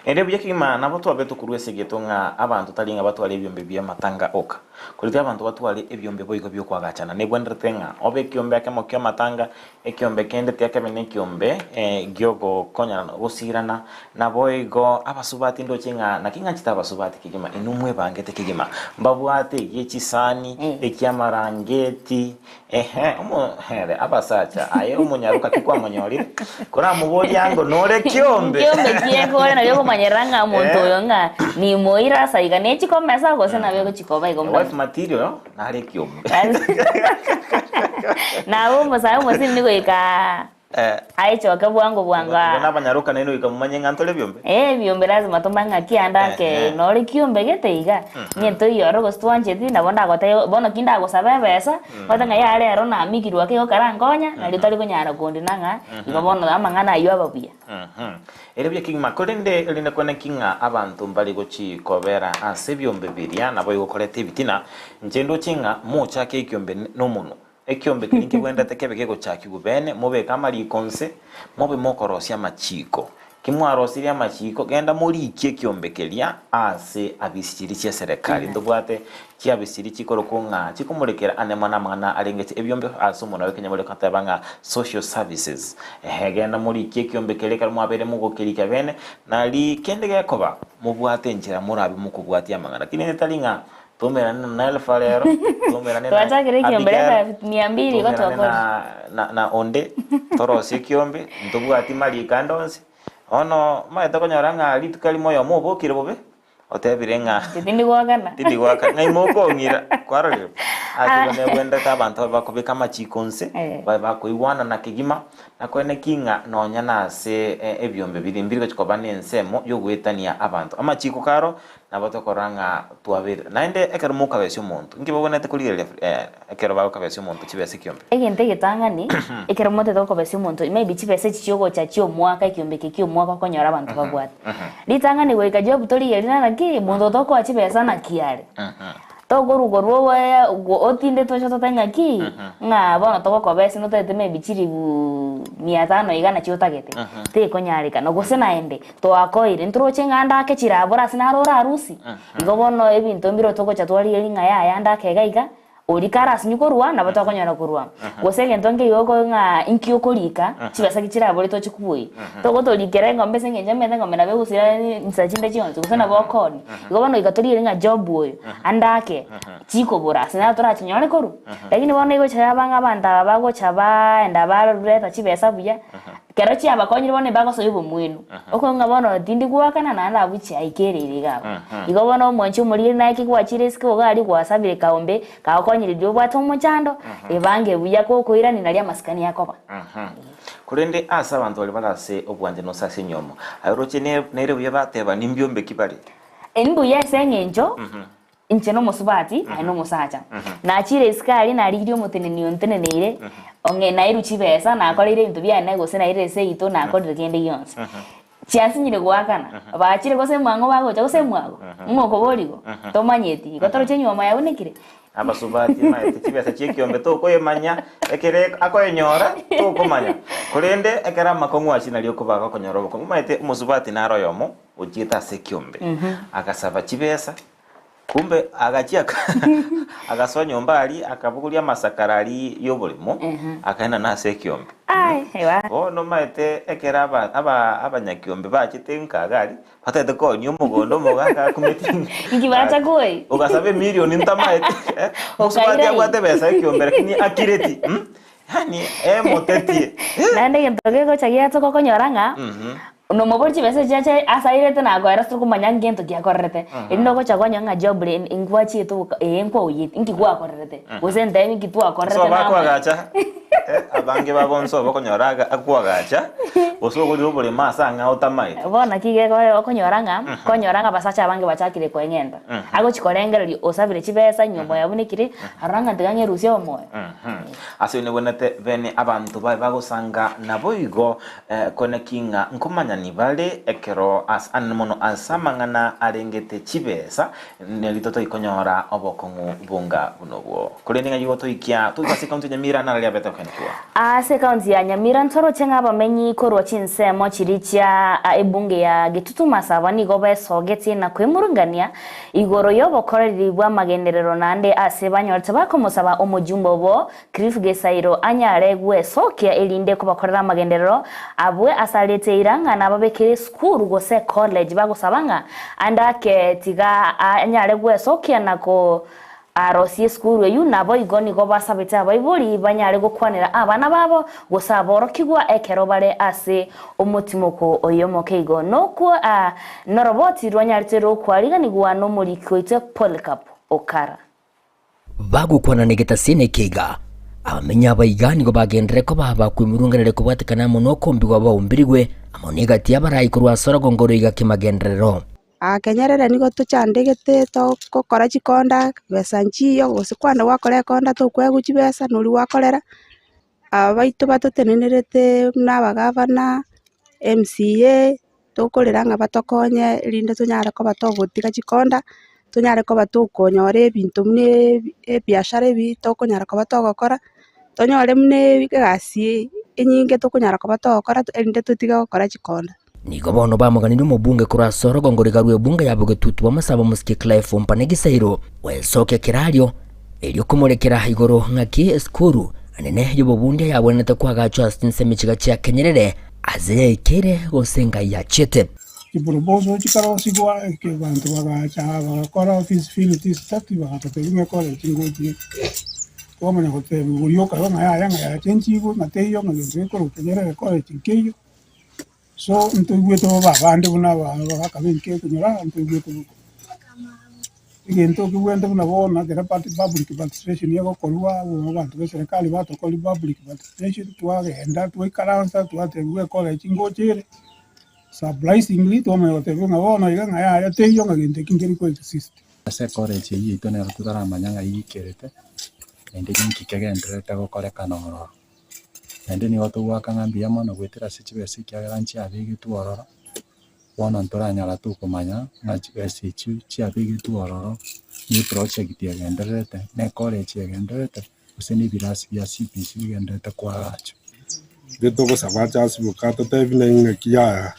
Ere buya kegima nabo twabe tokorua esegeto ng'a abanto tari ng'a batware ebiombe bi'amatanga oka, korende abanto batware ebiombe boigo bi'okoagachana. Nebwenerete ng'a obe ekiombe akemo ki'amatanga, Ekiombe kende tiakebe nekiombe gi'ogokonyana na gosirana, naboigo abasubati ndoche ng'a naki ng'anchete abasubati kegima, inwe mwebangete kegima, mbabwate egie chisani, eki'amarangeti, ehe, omo here abasacha, aye omonyaroka ki kwamonyorire? Koramoborie ango nore kiombe. Kiombe kiekore nario okomanyerera ng'a omonto oyo ng'a nimoire ase aiga nechikomesa gose nabo egochikoba igo Wife material nare ekiombe. Nabo omosae omosini nigo goika Eh. aechoke bwango bwango Igo aa. nabanyaroka nainwe goika momanye ng'a ntore ebiombe. Eh, ebiombe lazima tomanye ng'a ki ande ake Ehe. nore kiombe gete iga, onye toiyore gose twancheti nabo ndagotebia bono ki ndagosaba ebesa, ngote ng'a yare ero namikirwe ake igo karankonya, nario tari konyara kondina ng'a igo bono amang'ana aywo aba buya. Ere buya kegima, korende erinde kwane ki ng'a abanto mbare gochia kobera ase ebiombe biria naboigo koreta ebitina, inche ndoche ng'a mochake ekiombe nomonwa. Ekiombe keria nkegwenerete kebe kegochakigwa bene, mobeke amariko nse, mobe mokorosia amachiiko. Kimwarosirie amachiiko, genda morikie ekiombe keria ase abisi chiria chi'eserekari. Ntobwate Chiabisi chiria chikorokwa ng'a chikomorekera ane mono amang'ana arengete ebiombe ase omonwa bw'ekenyamorero goteba ng'a social services. Ehe, genda morikie ekiombe keria ekero mwabeire mogokerika bene, nari kende gekoba, mobwate enchera morabe mokobwatia amang'ana. Lakini onye tari ng'a toumerane na Nelfa rero, toumerane na Twachakire ekiombe Abigail, reta mia mbili igo toumerane twakora. na, na, na onde, torosie ekiombe, ntobwati mariko ande onsi. Bono omanyete okonyora ng'a rituko erimo oyomo obokire bobe, Otebire ng'a Inche tindi goakana. tindi goakana, ng'a ime okong'ira, kwarorire? Ase igo nebwenerete abanto babe bakobeka amachiko nse, Eh. babe bakoigwanana kegima, na koeneki ng'a nonya nase ebiombe biria mbiri gochia koba nensemo yogoetania abanto. Amachiko karo nabo tokorora ng'a twabeire. Naende ekero mokabesia omonto, inki babwenerete korigereria ekero bagokabesia omonto chibesa ekiombe? Egento egetang'ani, ekero motete gokobesia omonto, maybe chibesa echi chiogocha chi'omwaka ekiombe eke ki'omwaka okonyora abanto babwate. Ritang'ani goika Job torigereria naki, monto otokoa chibesa naki are? Tokorwa korwa oboe otindetwe oche otote ng'aki, ng'a bono togokoba ase notagete maybe chilifu mia tano iga nachio otagete, tekonyarekana. Gose naende, twakoire, ntoroche ng'a ndake chirabore ase naro orarusie? Igo bono ebinto mbire togocha twarigereria ng'a yaya ndake iga iga, Oria karasinye korua, nabo tokonyora korua. Gose egento nkeigo oko ng'a inki okorika, chibesa ki chirabore toche koboyia. Togotorikera eng'ombe ase eng'encho omanyete eng'ombe nabo egosira insa chinde chionsi, gose nabo okoonia. Igo bono goika torigererie ng'a job oyo, ande ake, chikobora ase naro torachinyore korwa. Lakini bono egocha yaba ng'a abanto aba bagocha baenda bareta chibesa buya, Ekero chiabakonyire bono ebagosoa obomwenu, okong'a bono tindi goakana naende abwo chiaikereire iga abwo. Igo bono omwanchi omoriri naye ki gwachire isiko iga aria gwasabire kaombe kagokonyire riria obwate omochando, ebange buya gokoirania naria amasikani akoba. Korende ase abanto baria bare ase obwanchani gose ase enyomo, aye oroche nere buya bateba nimbiombe ki bare? Imbuya ase eng'encho Inche nomosubati, aye nomosacha. Nachire isiko aria narigirie omoteneni onteneneire, ong'e nairwe chibesa, nakoreire ebinto biane gose nairire seito, nakorire kende gionsi. Chiasinyire goakana, bachire gose mwang'o bagocha gose mwago, ng'o okoborigwa? Tomanyeti. Igo toroche enyuomo yabunekire? Abasubati maete chibesa chi'ekiombe tokoyemanya, ekere akoyenyora tokomanya. Korende ekero amakong'u achire nario okoba gokonyora obokong'u. Omanyete omosubati naro oyomo ochiete ase ekiombe, agasaba chibesa. Kumbe agachia agasoa nyomba aria, akabogoria amasakara aria y'oboremo, akaenana ase ekiombe. Ai, ewa. Bono omanyete ekero aba aba abanyakiombe bachete nka iga aria, batagete koonia omogondo omogaka akumeti ng'a Inki bacha koi? ogasaba emilioni ntamaeti, eh, mosubati Okaira abwate ebesa ekiombe lakini akireti, mm, yaani emotetie, eh. Naende egento kegocha giatoka okonyora ng'a Nomobori chibesa echi ache ase airete nakoera ase tokomanya ngento ki akorerete. Erinde ogocha kwanyora ng'a job re nkwachiete oboka ee nkwaoyeti nki gwakorerete gose ntebi nki twakorerete Nso namaya. bakoagacha eh, abange babo nso bakonyora aga akoagacha gose ogorire oboremo ase ang'ao otamaeti. Bono naki iga ekore okonyora ng'a konyora ng'a abasacha abange bachakire koeng'enta. Agochi korengereria osabire chibesa nyomba yabunekire arora ng'a tiga ng'erusie omoyo. Ase oyio nigwenete bene abanto baye bagosanga naboigo Koneki ng'a nkomanyani bare ekero ase anene mono ase amang'ana arengete chibesa, neri totoikonyora obokong'u bonga buna obwo. Korende ng'ai gotoikia toike ase ekaunti ya Nyamira nararia abete okenekwa. Ase ekaunti ya Nyamira ntoroche ng'a abamenyi korwa chinsemo chiria chia ebunge ya Gitutu Masaba nigo besogetie na kwemurungania igoro y'obokoreri bw'amagenderero naende ase banyorete bakomosaba omojumbe obo Cliff Gesairo anyare gwesokia erinde kobakorera amagenderero abwe asarete eira ng'a nababekere esukuru gose ecollege bagosaba ng'a ande ake tiga anyare gwesokia na koarosia esukuru eyio naboigo nigo basabete abaibori banyare gokwanera abana babo gose aborokigwa ekero bare ase omotimoko oyomo igo nokwo noroboti rwanyarete rokwariganigwa nomoriki oito Polycarp Okara. Bagokwana negetasini eke iga, abamenyi aba iga nigo bagenderere koba abakwemurunganera kobwatekana amo nokombigwa baombirigwe amo negati y'abarai korwa ase orogongo roiga kemagenderero. Aa Kenyerere nigo tochandegete togokora chikonda, besa nchiyo, gose kwanda gwakora ekonda tokoegwa chibesa noria gwakorera, aba baito batotenenerete buna abagavana, MCA, tokorera ng'a batokonye erinde tonyare koba togotiga chikonda, tonyare koba tokonyora ebinto buna ebi ebiashara ebi tokonyara koba togokora, tonyore buna egasi enyinge tokonyara koba togokora erinde totige gokora chikonda. Nigo bono bamoganirie omobunge korwa ase orogongo riga rw'ebunge ya Bogetutu bw'amasabo omosike Clive Ompane Gisairo gwesokia kerario erio komorekera igoro ng'aki esukuru enene y'obobundia yabwenerete koagachwa ase chinsemo chiga chia Kenyerere ase yaikeire gose ngai yachiete. Chiproposal chikarosigwa, eke abanto bagacha aa bagakora feasibility study bagatotebia ng'a ekore chingochi twamanya gotebiwa oria okarora ng'a yaya ng'a yachenchigwe ng'a teiyo ng'a gento gekorwa Kenyerere college nkeiyo. So ntoigwete bobe abande buna aba abagaka ba enka ekenyoro aa ntoigwete bobe. Egento kebwenerete buna bono ekero part public participation egokorwa abwo abanto ba eserekari batokoria public participation twagenda twaikaransa twatebiwa ecollege ngocha ere, surprisingly twamanya gotebiwa ng'a bono iga ng'a yaya teiyo ng'a gento ekio nkeri ko exist. Ase ecollege eyio yaito nero totaramanya ng'a iikerete, naende ninki kegendererete gokorekana ororo. Naende nigo togoaka ng'a mbuya mono goetera ase chibesa ekiagera nchiabegetwe ororo, bono ntoranyora tokomanya ng'a chibesa echio chiabegetwe ororo ne eproject egendererete, ne ecollege egendererete, gose ne ebirasi bia CBC bigendererete koagachwa. Intwe togosaba ache ase boka totebi buna engaki yaya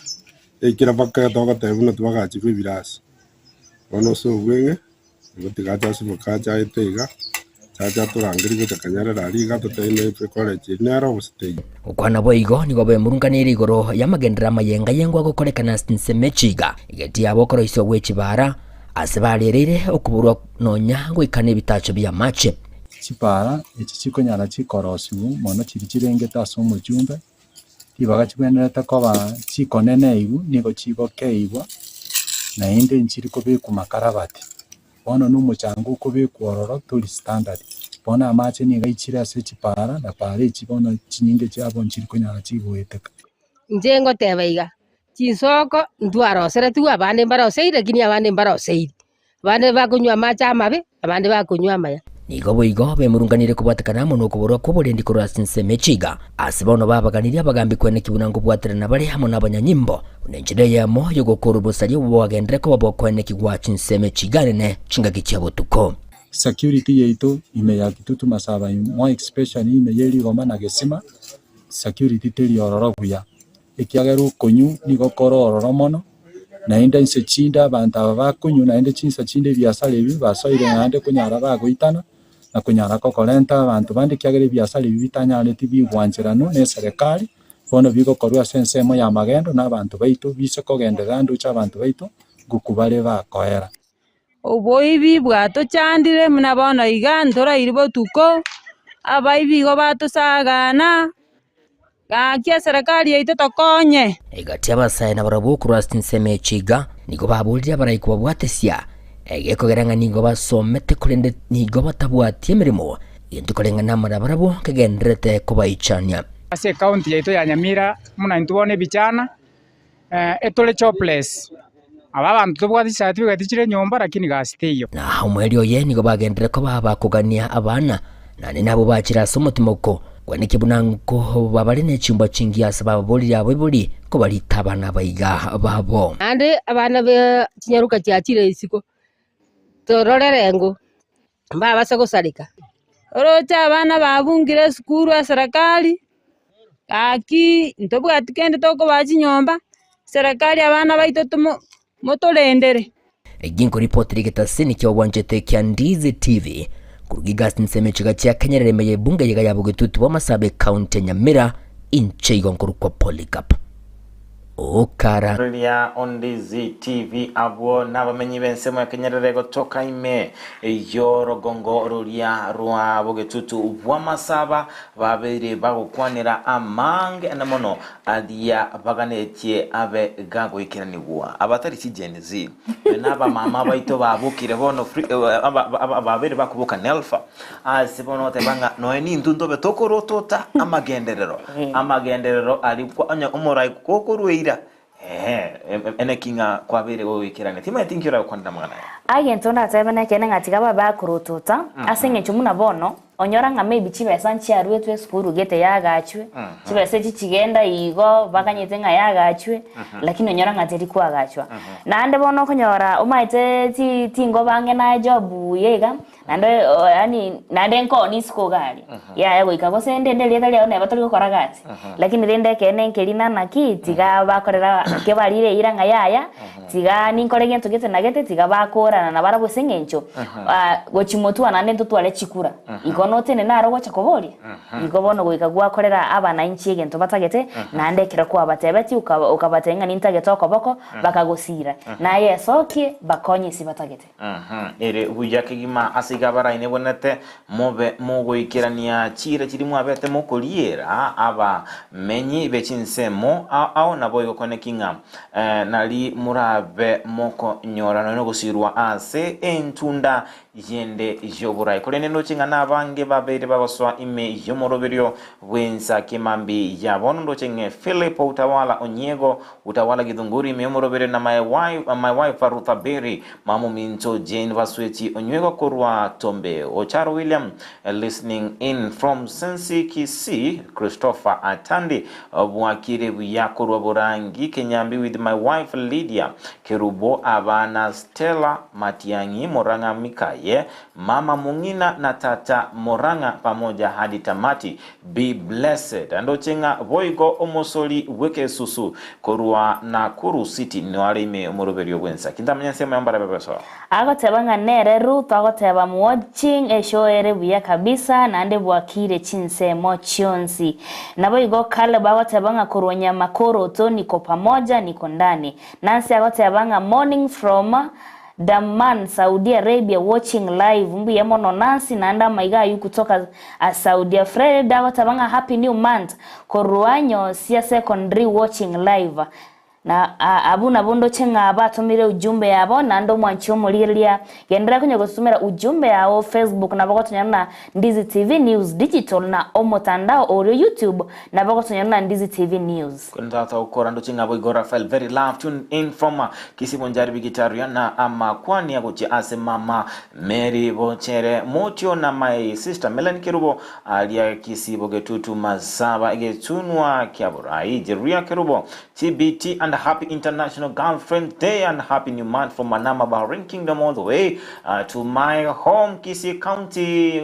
yaikire mpaka togoteba buna twagachirwe ebirasi. Bono ase obweng'e. Igo tiga ache ase boka aete iga, ache atorangerie gocha kanyarera aria iga totebi naintwe college eria nero gose teiyo. Gokwana boigo nigo bemurunganeire igoro y'amagenderero amayenga-yengwa agokorekana ase chinsemo echi iga, egati yabo okoroisiwa gwe chibaara, ase barereire okoborwa nonya goika nebitacho bi'amache. Chipaara echi chikonyara chikorosigwa mono chiria chirengete ase omochumbe, ribaga chibwenerete koba chikoneneigu nigo chigokeigwa, naende nchiri kobekwa makarabati. Bono na omochanga okobekwa ororo tori standard. Bono amache nigo aichire ase chipaara na paara echi bono chinyinge chiabo nchiri konyara chigoeteka. Inche ngoteba iga, chinsoko ntwaroseretigwe abande mbaroseire lakini abande mbaroseiri. Abande bakonywa amache amabe, abande bakonywa amaya. Nigo boigo bemurunganire kobwatekana amo nokoborwa kw'oborendi korwa ase ensemo echiga. Ase bono babaganirie abagambi kweneki buna nkobwaterana bare amo nabanyanyimbo, buna enchera eyemo y'ogokoora obosaria obwo bwagenderere koba bokoenekigwa chinsemo echiga nene chingaki chia botuko. Security yaito ime ya Kitutu Masaba more especially ime ye Rigoma na Gesima, security teri ororo buya, ekiagera okonywa nigo kore ororo mono. Naende inse chinde abanto aba bakonywa, naende chinsa chinde ebiasara ebi basoire naende konyara bagoitana, na konyara kokorenta abanto bande ekiagera ebiasara ebi bitanyareti bigwancheranwa na eserekari, bono bigokorwa ase ensemo ya magendo na abanto baito bise kogenderera ndoche abanto baito ngokwa bare bakoera. Oboibi bwatochandire buna bono iga ntorairi botuko, abaibi igo batosagana, gaki eserekari yaito tokonye. Egati abasae nabarabwo korwa ase chinsemo echi iga nigo baborire abarai kobabwatesia, egekogera ng'a nigo basomete korende nigo batabwati emeremo, gento koreng'ana amo nabarabwo kegendererete kobaichania. Ase ecounty yaito ya Nyamira buna intwe bono ebichana etore jobless, aba abanto tobwate chicertificate chire nyomba lakini gasi teiyo. Na omoerio oye nigo bagenderere koba abakogania abana, naende nabwo bachire ase omotimoko, kweneki buna nkoba bare ne chimbwa chingiya ase bababoririe abaibori kobarita abana abaiga babo. Naende abana be chinyaroka chiachire isiko, tororere ng'o mbabase gosareka. Oroche abana babungire esukuru eserekari, gaki ntobwati kende tokobaa chinyomba, eserekari abana baito tomo motorendere. Eki nkoripotera egetaseni kia obwanchete kia Ndizi TV koruga igasi nsemo echiga chia Kenyerere ime y'ebunge eyega ya Bogetutu bw'Amasaaba ecounty ya Nyamira inche igo nkorokwa Polycarp Okara. Riria Ondizi TV abwo nabamenyi b'ensemo ya Kenyerere gotoka ime y'orogongo roria rwa Bogetutu bw'Amasaba babeire bagokwanera amange na mono aria baganetie abe gagoikeranigwa. Abatari chi Gen Z na abamama baito babokire bono free babeire bakoboka Nelfa ase bono goteba ng'a nonya nintwe ntobe tokorotota amagenderero amagenderero aria kwa onye omorai gokorwa eira eeh eneki ng'a kwabeire gogoikerania timanyeti inki oragokwanera amang'ana aya. Egento ndatebe nekeene ng'a tiga babe bakorotota ase eng'encho buna bono Onyora ng'a maybe chibesa nchiaruetwe esukuru gete yagachwe, chibesa echi chigenda igo bakanyete ng'a yagachwe, lakini onyora ng'a teri koagachwa. Naende bono okonyora omaete ti tingoba ang'e naye job buya iga, naende yaani naende nkooni isiko iga aria, yaya goika gose ndende erieta riago neba tori gokora gasi, lakini rende ekeene nkeri na naki, tiga bakorera ekio barire eira ng'a yaya, Tiga ninkore gento gete na gete, tiga bakoorana nabarabwo ase engencho gochia motwe naende ntotware chikura. Igo notenene aro gocha koboria? Igo bono goika gwakorera abanainchi egento batagete, naende ekero kwabatebetie okabatebia ng'a nintagete okoboko, bakagosiira. Naye esokie, bakonye ase batagete. Ere buya kegima ase iga abarainebwenete Mobe mogoikerania chiira chiria mwabete mokoriera abamenyi be chinsemo ao naboigo koneki ng'a nari morabe mokonyora nonya nogosirwa ase entunda yende y'oborai. Korende ndoche ng'a nabange babeire bagosoa ime y'omoroberio bw'ensa kemambia ya bono ndoche ng'e Philip Utawala Onyiego Utawala Githunguri ime y'omoroberio na my wife, my wife Rutha Berry Mamominto Jane Basweti Onywego korwa Tombe Ocharo William listening in from Sensi Kisii Christopher Atandi Bwakire buya korwa Borangi Kenyambi with my wife Lydia Kerubo abana Stella Matiang'i Murang'a Mikaye Mama Mong'ina na Tata Murang'a pamoja hadi tamati Be blessed. Andoche ng'a boigo omosori bw'ekesusu korwa Nakuru City noare ime omoroberio bw'ensa. Kintamanya ensemo yao mbarabe besoa. Agoteba ng'a nere Ruth agoteba am watching eshow ere buya kabisa naende bwakire chinsemo chionsi. Naboigo Caleb agoteba ng'a korwa Nyamakoroto niko pamoja niko ndani. Nancy agoteba ng'a morning from Damman Saudi Arabia watching live mbuya mono Nancy naende amaiga ayio kutoka Saudia Fred agoteba ng'a happy new month korwa Nyosia secondary watching live Na abwo nabwo ndoche ng'a batomire ujumbe yabo naende omwanchi omorigereria genderera konya gototomera ujumbe yao Facebook nabo gotonyora na Ndizi TV News Digital na omotandao oria YouTube nabo gotonyora na Ndizi TV News. Korende tata okora ndoche ng'a boigo Raphael very love tune in from Kisii Bonjari Bigitaria na amakwania gochia ase mama Mary Bochere Motio na my sister Melanie Kerubo aria Kisii Bogetutu Masaba egetunwa kia Borai Jeruya Kerubo TBT and. and happy International Girlfriend Day and happy new month from Manama, Bahrain Kingdom all the way to my home Kisii County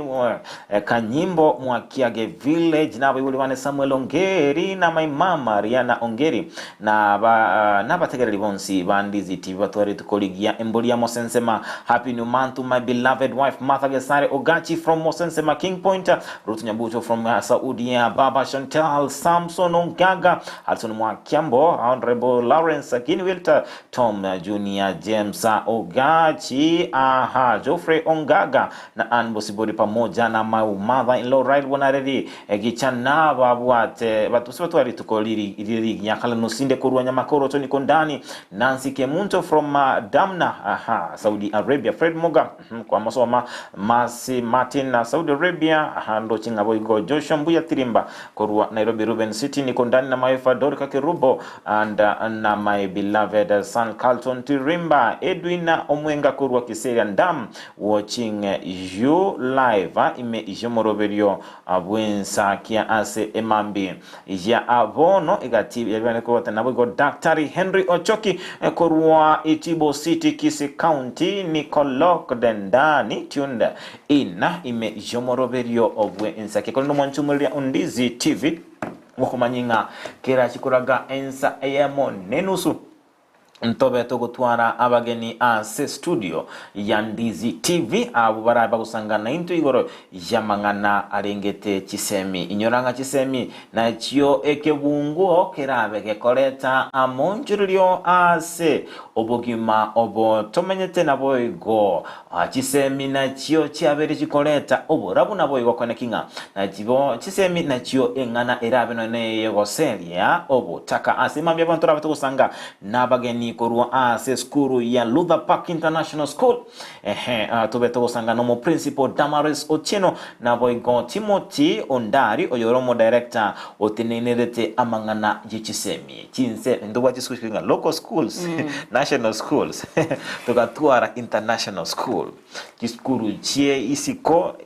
Kanyimbo Mwakiage Village nabaibori bane Samuel Ongeri na my mama Riana Ongeri na ba nabategereri bonsi ba Ndizi TV batware rituko rigiya embori ya Mosensema happy new month to my beloved wife Martha Gesare Ogachi from Mosensema King Point Ruth Nyabuto from Saudia Baba Chantal Samson Ongaga Alson Mwakiambo Honorable Lawrence Ginwilter Tom Junior James Ogachi aha Geoffrey Ongaga na Ann Bosibori pamoja na my mother in law Rael Bonareri Gichana babwate batusi batware rituko riri rigiya kale nosinde korwa Nyamakoro Tony Kondani Nancy Kemunto from Damna aha Saudi Arabia Fred Muga kwa masoma Masi Martin na Saudi Arabia aha ndochi ng'abo igo Joshua Mbuya Tirimba korwa Nairobi Ruben City niko ndani na my wife Dorika Kerubo and na my beloved son Carlton Tirimba Edwin Omwenga korwa Kiserian Dam watching you live ime yomoroberio bw'ensakia ase emambi ya bono egati yabibane kobwatana naboigo Daktari Henry Ochoki korwa Itibo City Kisii County Nicolok Dendani tuned in ime yomoroberio bw'ensakia korende omwanchi omoreria Ondizi TV gokomanya ng'a kerachi koraga ensa eyemo nenusu Ntobe togotwara abageni ase studio ya Ndizi TV abwo barabe bagosanga naintwe igoro y'amang'ana arengete chisemi. Inyora ng'a chisemi nachio ekebunguo kerabe gekoreta amonchorerio ase obogima obo tomenyete naboigo. Chisemi nachio chiabeire chikoreta oborabu naboigo koneki ng'a nachibo chisemi nachio eng'ana erabe nonya neyegoseria obotaka. Ase mambia bono torabe togosanga nabageni korwa ase esukuru ya Luther Park International School. Ehe, tobe togosanga nomoprinciple Damaris Otieno naboigo Timothy Ondari oyore omodirector otenenerete amang'ana ye chisemi. Chinse ntobwate chisukuru chikori ng'a local schools, national schools, togatwara international school. Chisukuru chie isiko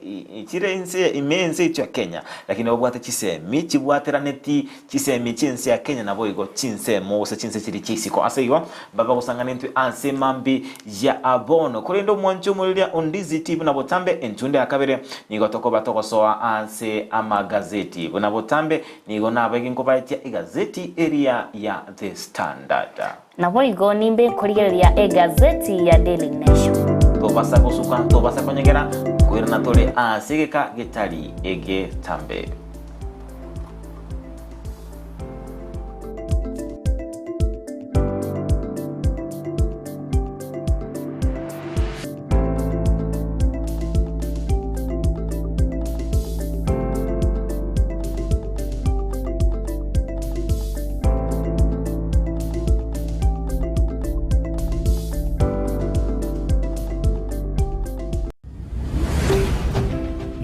chire inse ime ense yaito ya Kenya, lakini obwate chisemi chibwateraneti chisemi chi'ense ya Kenya naboigo chinsemo gose chinse chiria chia isiko. Ase igo mbaba gosangana intwe ase mambi ya bono. Korende omwancho omoriria o Ndizi ti buna botambe enchunde ya kabere nigo tokoba togosoa ase amagazeti. Buna botambe nigo nabaige nkobaetia egazeti eria ya The Standard. Naboigo nimbe nkorigereria egazeti ya Daily Nation. Tobasa gosuka, tobasa konyegera, nkoirana tore ase egeka getari egetambe.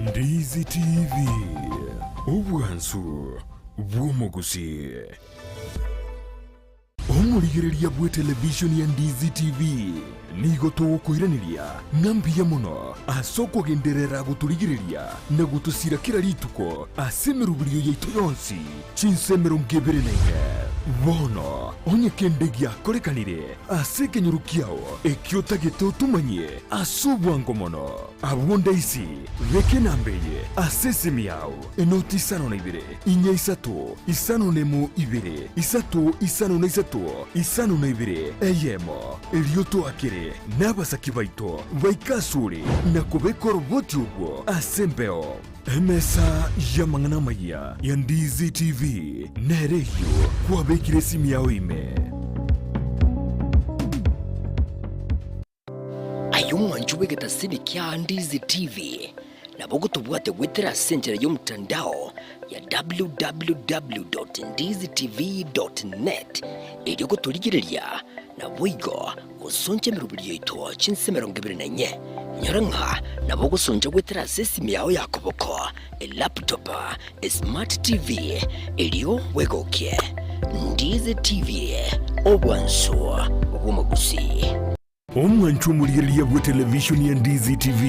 Ndizi TV, obwansu bw'omogusii. Omorigereria bw'etelevishoni ya Ndizi TV, nigo togokoiraneria ng'a mbuya mono ase okogenderera gotorigereria na gotosira kera rituko ase emeroberio yaito yonsi chinsa 24. Bono onye kende giakorekanire ase ekenyoro kiao ekio otagete otomanyie ase obwango mono, abwo ndaisi beka enamba eye ase esimi yao. Enoti isano na ibere, inya isato, isano nemo ibere, isato isano na isato, isano na ibere, eyemo. Erio toakere nabasaki baito baike asore na kobeka oroboti orwo ase embeo. Emesa y'amang'ana amayia ya Ndizi TV nere eyio kwabekire esimi yao ime. Aye omwancho bw'egetasini kia Ndizi TV, nabo ogotobwate goetera ase enchera y'omotandao ya www.ndizitv.net erio gotorigereria naboigo gosoncha emeroberi yaito chinsa 24. Nyora ng'a nabo ogosoncha goetera ase esimi yao ya koboko, elaptop, esmart TV erio bwegokie. Ndizi TV, obwansu bw'omogusii. Omwanchwa omorigereria bwe televishoni ya Ndizi TV,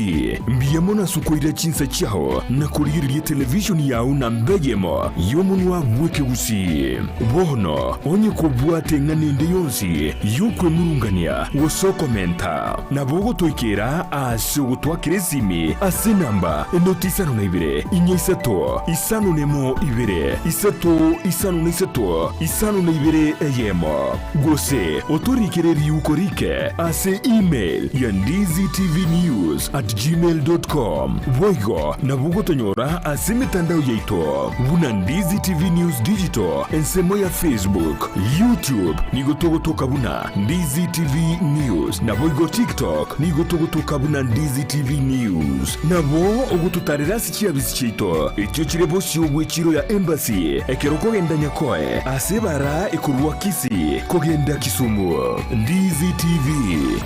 mbuya mono ase okoira chinsa chiao na korigereria televishoni yao namba eyemo y'omonwa bw'ekegusii. Bono onye kobwate eng'ana ende yonsi y'okwemurungania gose okomenta, nabo ogotoikera ase ogotwakera esimi ase enamba enoti isano na ibere, inya isato, isano nemo ibere, isato isano na isato, isano na ibere eyemo. Gose otorikere riuko rike ase email ya ndizitvnews at gmail dot com. Boigo nabo ogotonyora ase emetandao yaito buna Ndizi TV News Digital ensemo ya Facebook, YouTube nigo togotoka buna Ndizi TV News naboigo TikTok nigo togotoka buna Ndizi TV News. Nabo ogototarera ase chiabisi chiaito echio chire bosio bw'echiro ya Embassy ekero okogenda Nyakoe ase ebara ekorwa Kisii kogenda Kisumu. Ndizi TV,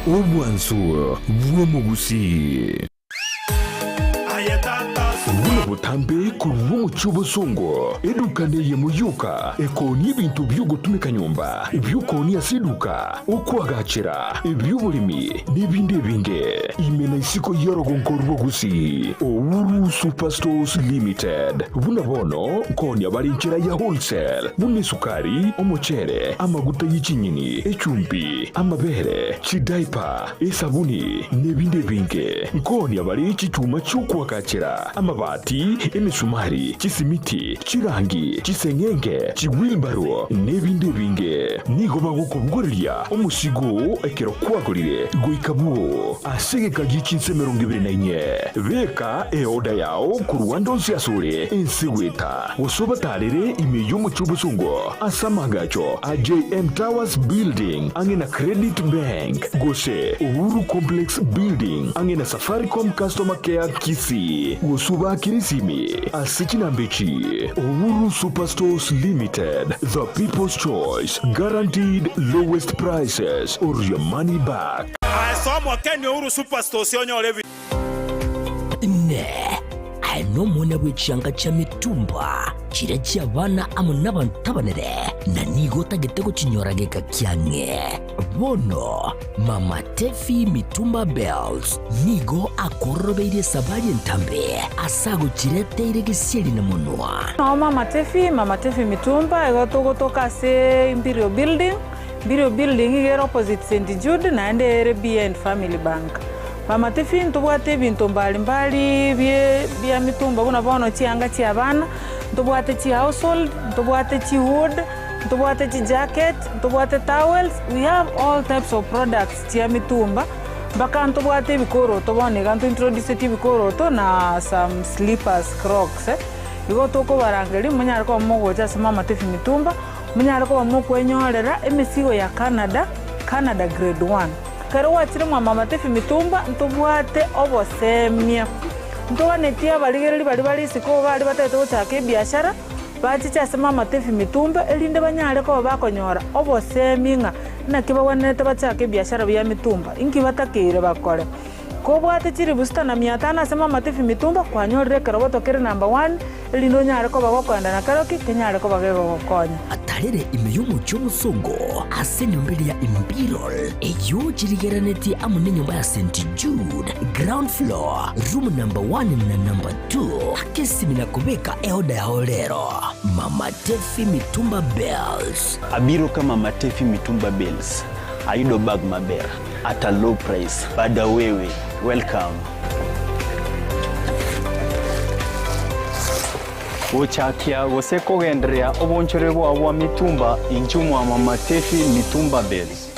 obwansu bw'omogusii. Buna botambe korwa omochie obosongo, eduka neyemo yoka ekoonia ebinto bi'ogotumeka nyomba, ebi'okoonia ase eduka, okoagachera, ebi'oboremi, na ebinde ebinge. Ime na isiko y'orogongo rwa Gusii, Uhuru Superstores Limited. Buna bono nkoonia bare enchera ya wholesale, buna esukari, omochere, amaguta ye chinyeni, echumbi, amabere, chidaipa, esabuni, na ebinde ebinge. Nkoonia bare chichuma chi'okoagachera, amabati, emesumari, chisimiti, chirangi, chiseng'enge, chiwheelbarrow, na ebinde ebinge. Nigo bagokobogoreria omosigo oo ekero kwagorire goika bwoo ase egeka gie chinsa 24. Beka eoda yao korwa ande onsi asore ense goeta, gose obatarere ime y'omochie obosongo ase amaagacho a JM Towers Building ang'e na Credit Bank, gose Uhuru Complex Building ang'e na Safaricom Customer Care Kisii, gose obaakere esimi ase chinamba echi, Uhuru Superstores Limited, the people's choice, guaranteed lowest prices or your money back. Ase omokeni Uhuru Superstores onyore ebi. Inee! Aye nomwana bwe chianga chia mitumba, chiria chi'abana amo nabanto abanene, na nigo otagete gochinyora geka kiang'e? Bono Mama Tefi Mitumba Bells nigo akororobeirie esabari entambe ase agochireteire gesieri na monwa. Noo Mama Tefi, Mama Tefi Mitumba, igo togotoka ase Imperial Building, Imperial Building iga ere opposite St Jude naende ere BN Family Bank. Mama Tefi ntobwate ebinto mbali mbali bie bia mitumba buna bono chianga chia abana, ntobwate chi household, ntobwate chi wood, Ntobwate chijacket, ntobwate towels, we have all types of products chia mitumba, mpaka ntobwate ebikoroto bono iga ntointroducetie ebikoroto na some slippers, crocs eh. Igo tokobarangeria monyare koba mogocha ase Mama Tefi Mitumba, monyare koba mokwenyorera emesigo ya Canada, Canada grade one. Ekero gwachire mwa Mama Tefi Mitumba ntobwate obosemia, ntoganetie abarigereria baria bare isiko baria batagete gochaka ebiashara, Bachiche ase mamatebi mitumba, erinde banyare koba bakonyora obosemi ng'a naki bagwenerete bachake ebiashara bia mitumba, inki batakeire bakore. Kobwate chilifu sita na mia tano ase mamatebi mitumba, kwanyorire ekeroboto kere number one, erinde onyare koba gokoenda na keroki kenyare koba gegogokonya. Atarere ime y'omochie omosongo ase enyomba eria ya Imperial, eyio chirigeranetie amo nenyomba ya St. Jude, ground floor, room number one na number two. Kesimi na kobeka eoda yao rero. Mama Tefi Mitumba Bales. Abiro ka Mama Tefi Mitumba Bales ayudo bag maber at a low price bada wewe welcome. Gochakia gose kogendereria obonchore bwao bwa mitumba inchuo mwa Mama Tefi Mitumba Bales.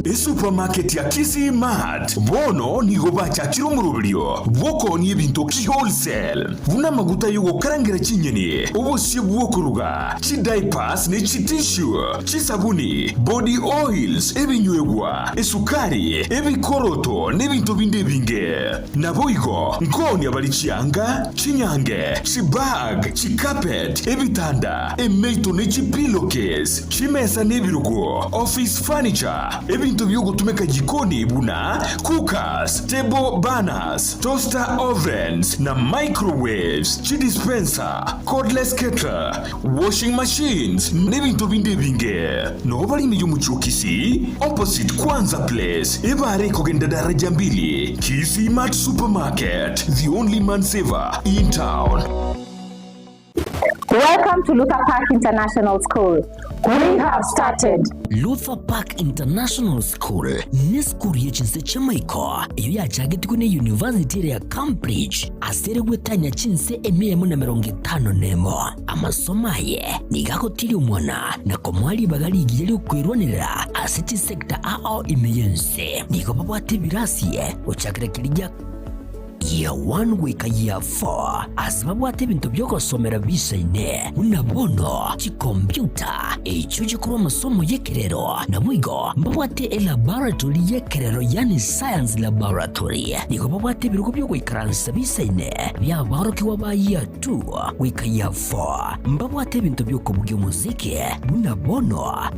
Esupamaketi ya Kisii Mart bono nigo bachakire omoroberio bw'okoonia ebinto ki-wholesale, buna amaguta y'ogokarangera chinyeni, obosie bw'okoruga, chidiapers ne chitissue, chisabuni, body oils, ebinywegwa, esukari, ebikoroto na ebinto binde ebinge. Naboigo nkoonia bare chianga, chinyange, chibag, chicarpet, ebitanda, emeito ne chipillowcase. Chimesa na ebirogo, office furniture, ebinto. Ebinto biogotumeka jikoni buna cookers, table burners, toaster ovens na microwaves, chidispenser, cordless kettle, washing machines n'ebinto binde ebinge. Noo bare ime y'omochie o Kisii, opposite Kwanza Place, ebare ekogenda daraja mbili, Kisii Mart Supermarket, the only man saver in town. Welcome to Luther Park International School. We have started. Luther Park International School nesukuru ye chinse chi'amaiko eyio yachagetigwe ne University ere ya Cambridge ase ere gwetania chinse emia emo na emerongo etano nemo. Amasomo aye nigo agotiria omwana na komoa ribaga rigiya ri'okwerwanerera ase chisecta ao ime y'ense. Nigo babwate ebirasi gochakera keria gia Year 1 goika Year 4 ase babwate ebinto bi'ogosomera bisaine, buna bono chikompiuta, echio chikorwa amasomo y'ekerero, naboigo mbabwate elaboratory y'ekerero yaani science laboratory. Nigo babwate ebirogo bi'ogoikaransa bisaine bi'aborokigwa ba Year 2 goika Year 4. Mbabwate ebinto bi'okobugia omosiki buna bono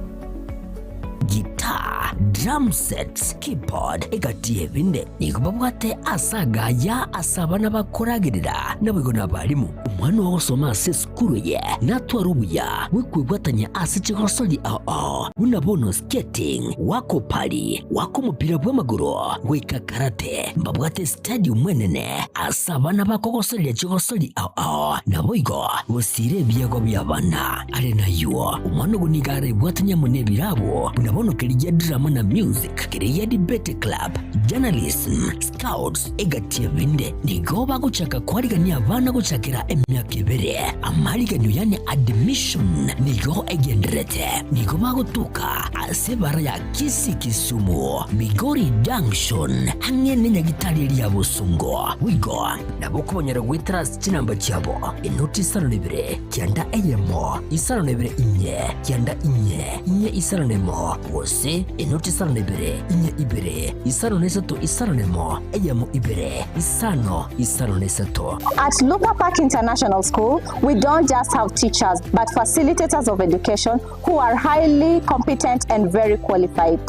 Guitar, drum sets, keyboard, egati y'ebinde. Nigo babwate ase agaya ase abana bakoragerera, naboigo nabarimu. Omwana ogosoma ase esukuru eye natware obuya bw'okwebwatania ase chigosori ao ao, buna bono skating, goaka opari, goaka omopira bw'amagoro, goika karate. Mbabwate estadium enene ase abana bakogosoreria chigosori ao ao, naboigo gosiira ebiegwa bi'abana. Are nayio, omwana ogo nigo arebwatanie amo nebirabo, buna bono keria drama na music, keria debate club, journalism, scouts, egati ebinde. Nigo bagochaka kwarigania abana gochakera emiaka ebere. Amariganio yani admission nigo egendererete. Nigo bagotoka ase ebara ya Kisii Kisumu, Migori Junction, ang'e nenyagitari eria ya Bosongo. Boigo nabo okobanyora goetera ase chinamba chiabo, enoti isano na ibere, kianda eyemo, isano na ibere inye, kianda inye, inye isano na emo, gose enoti isano na ibere, inye ibere, isano na isato isano na emo, eyemo ibere, isano, isano na isato. At Luther Park International School, we don't just have teachers, but facilitators of education who are highly competent and very qualified.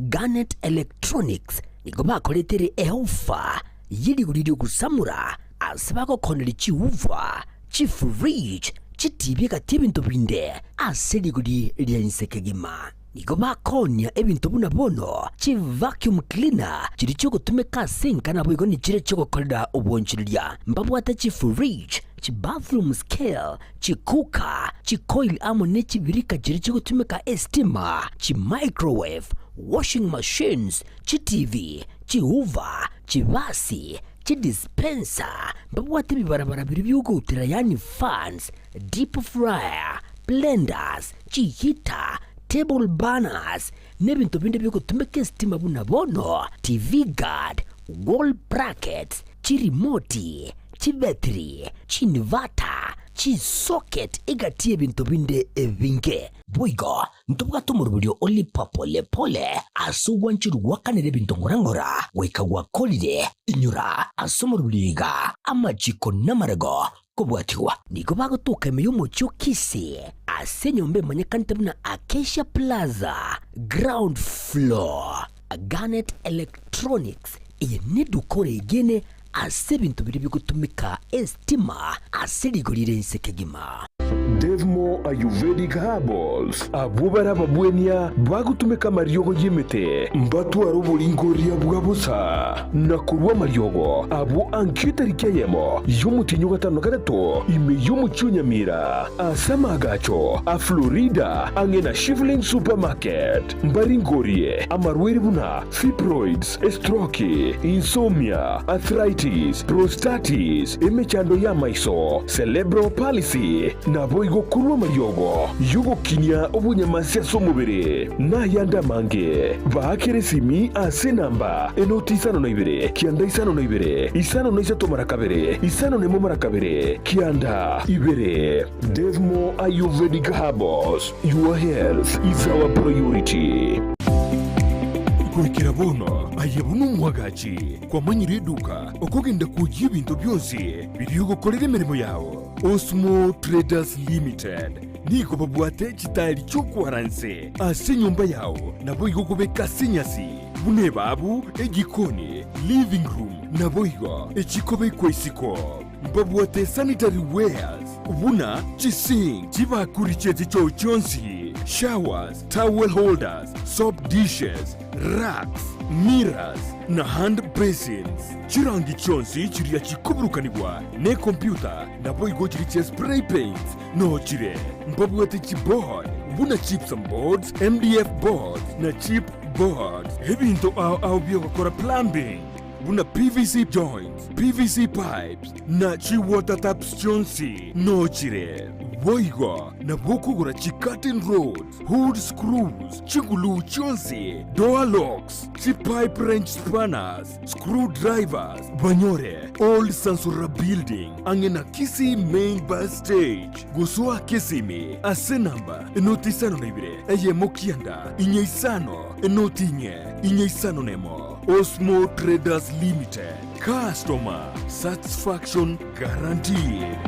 Garnet Electronics nigo bakoretere eofa ye rigori ri'ogosamora Ase bagokoneria chiuva, chifridge, chitibi egati y'ebinto binde ase rigori ria inse kegima. Nigo bakoonia ebinto buna bono chivacuum cleaner chiria chiogotumeka ase enka naboigo nichiria chiogokorera obonchoreria. Mbabwate chifridge, chibathroom scale, chicooker, chicoil amo ne chibirika chiria chigotumeka estima, chimicrowave, washing machines, chitibi, chiuva, chibasi, Chidispenser, mbabwate ebibarabara biria biogoutera yaani fans, deep fryer, blenders, chiheater, table burners, na ebinto binde biogotumeka esitima buna bono TV guard, wall brackets, chirimoti, chibetiri, chiinverter, chisocket egati y'ebinto binde ebinge. Boigo Ntobwate omoroberio o lipa pole pole ase ogwancherwa gwakanera ebinto ng'ora ng'ora goika gwakorire. Inyora ase omoroberio iga amachiko namarego kobwatigwa. Nigo bagotoka ime y'omochie o Kisii ase enyomba emanyekanete buna Acacia Plaza, ground floor. Garnet Electronics, eye neduka oregene ase ebinto biria bigotumeka estima ase rigori rire inse kegima. Devmo Ayurvedic Herbals, abwo bare ababwenia bagotumeka amariogo y'emete, mbatware oboringoria bwa bosa na korwa amariogo abwo ankio etariki eyemo y'omotienyi o gatano na gatato ime y'omochie o Nyamira ase amaagacho a Florida ang'e na Shivling Supermarket. Mbaringorie amarwaire buna fibroids, estroki, insomnia, arthritis, prostatitis, emechando y'amaiso, cerebral palsy, naboigo korwa amariogo y'ogokinia obonyamasi ase omobere, na ayande amange. Baakere esimi ase enamba enoti 52 9 52 53 mara kabere 51 mara kabere kianda ibere. Devmo Ayurvedic Herbals. Your health is our priority. Goikera bono aye buna omwagachi kwamanyire eduka okogenda kwoyia ebinto bionsi biria ogokorera emeremo yao. Osmo Traders Limited. Nigo babwate chitaeri chi'okwara nse ase enyomba yao, naboigo kobeka ase enyasi, buna ebaabu, egikoni, living room, naboigo echikobekwa isiko. Mbabwate sanitary wares buna chisink, chibakuri chie chichoo chionsi, showers, towel holders, soap dishes, racks, mirrors, na hand basins. Chirangi chionsi chiria chikoburukanigwa nekompyuta naboigo chiria chia spray paints noo chire. Mbabwate chiboard buna gypsum boards, MDF boards na chip boards. Ebinto ao ao biogokora plumbing buna PVC joints, PVC pipes na chi water taps chionsi noo chire. Boigo nabo okogora chi curtain rods, hood screws, chiguluu chionsi, door locks, chi pipe wrench spanners, screw drivers, banyore Old Sansora Building ang'e na Kisii Main Bus Stage. Gosoa Kisimi ase namba enoti isano na ibere eyemo kianda inye isano enoti inye inye isano nemo. Osmo Traders Limited, customer satisfaction guaranteed.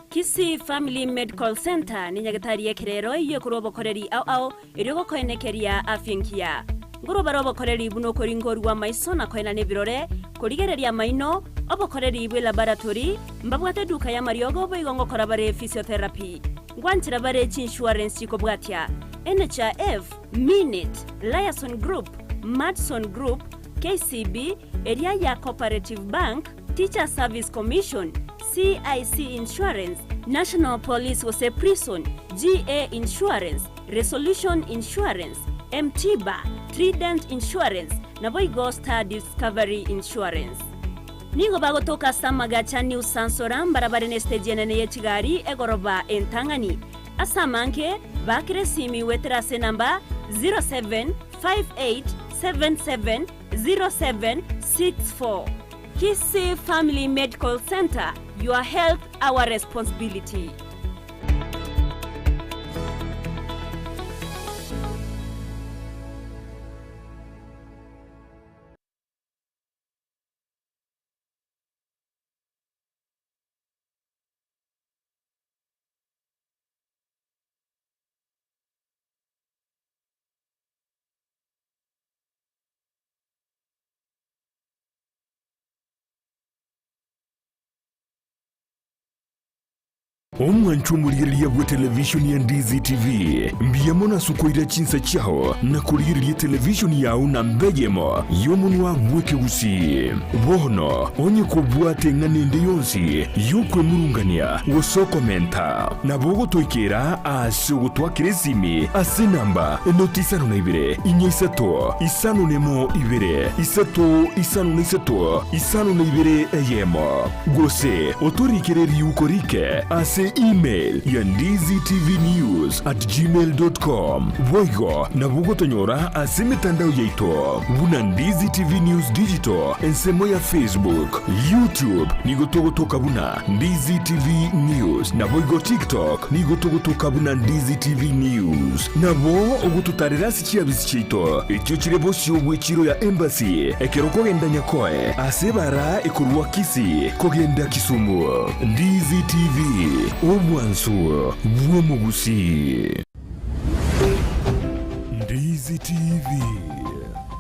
Kisii Family Medical Centre ne nyagetari y'ekerero eyio ekorwa obokoreri ao ao erio gokoenekeria afya engiya. Nkorwa bare obokoreri buna okoringorwa amaiso na koenana ebirore, korigereria amaino, obokoreri bwe laboratory, mbabwate eduka y'amariogo boigo ngokora bare physiotherapy. Ngwanchera bare chiinsurance chikobwatia, NHIF, Minit, Liason Group, Madison Group, KCB, eria ya Cooperative Bank, Teachers Service Commission, CIC Insurance, National Police gose Prison, GA Insurance, Resolution Insurance, M-Tiba, Trident Insurance, naboigo Star Discovery Insurance. Nigo bagotoka ase amagacha New Sansora mbarabare nesiteji enene ye chigari egoroba entang'ani. Ase amange, baakera esimi goetera ase enamba 0758770764. Kisii Family Medical Centre, your health our responsibility. Omwancho omorigereria bwe televishoni ya Ndizi TV, mbuya mono ase okoira chinsa chiao na korigereria televishoni yao namba eyemo y'omonwa bw'ekegusii. Bono onye kobwate eng'ana ende yonsi y'okwemurungania gose okomenta, nabo ogotoikera ase ogotwakera esimi ase enamba enoti isano na ibere, inye isato, isano nemo ibere, isato isano na isato, isano na ibere eyemo. Gose otorikere riuko rike ase email ya ndizitvnews@gmail.com. Boigo nabo ogotonyora ase emetandao yaito buna Ndizi TV News Digital ensemo ya Facebook, YouTube nigo togotoka buna Ndizi TV News naboigo TikTok nigo togotoka buna Ndizi TV News. Nabo ogototarera ase chiabisi chiaito echio chire bosio bw'echiro ya Embassy ekero okogenda Nyakoe ase ebara ekorwa Kisii kogenda Kisumu. Ndizi TV, obwansu bw'omogusii. Ndizi TV,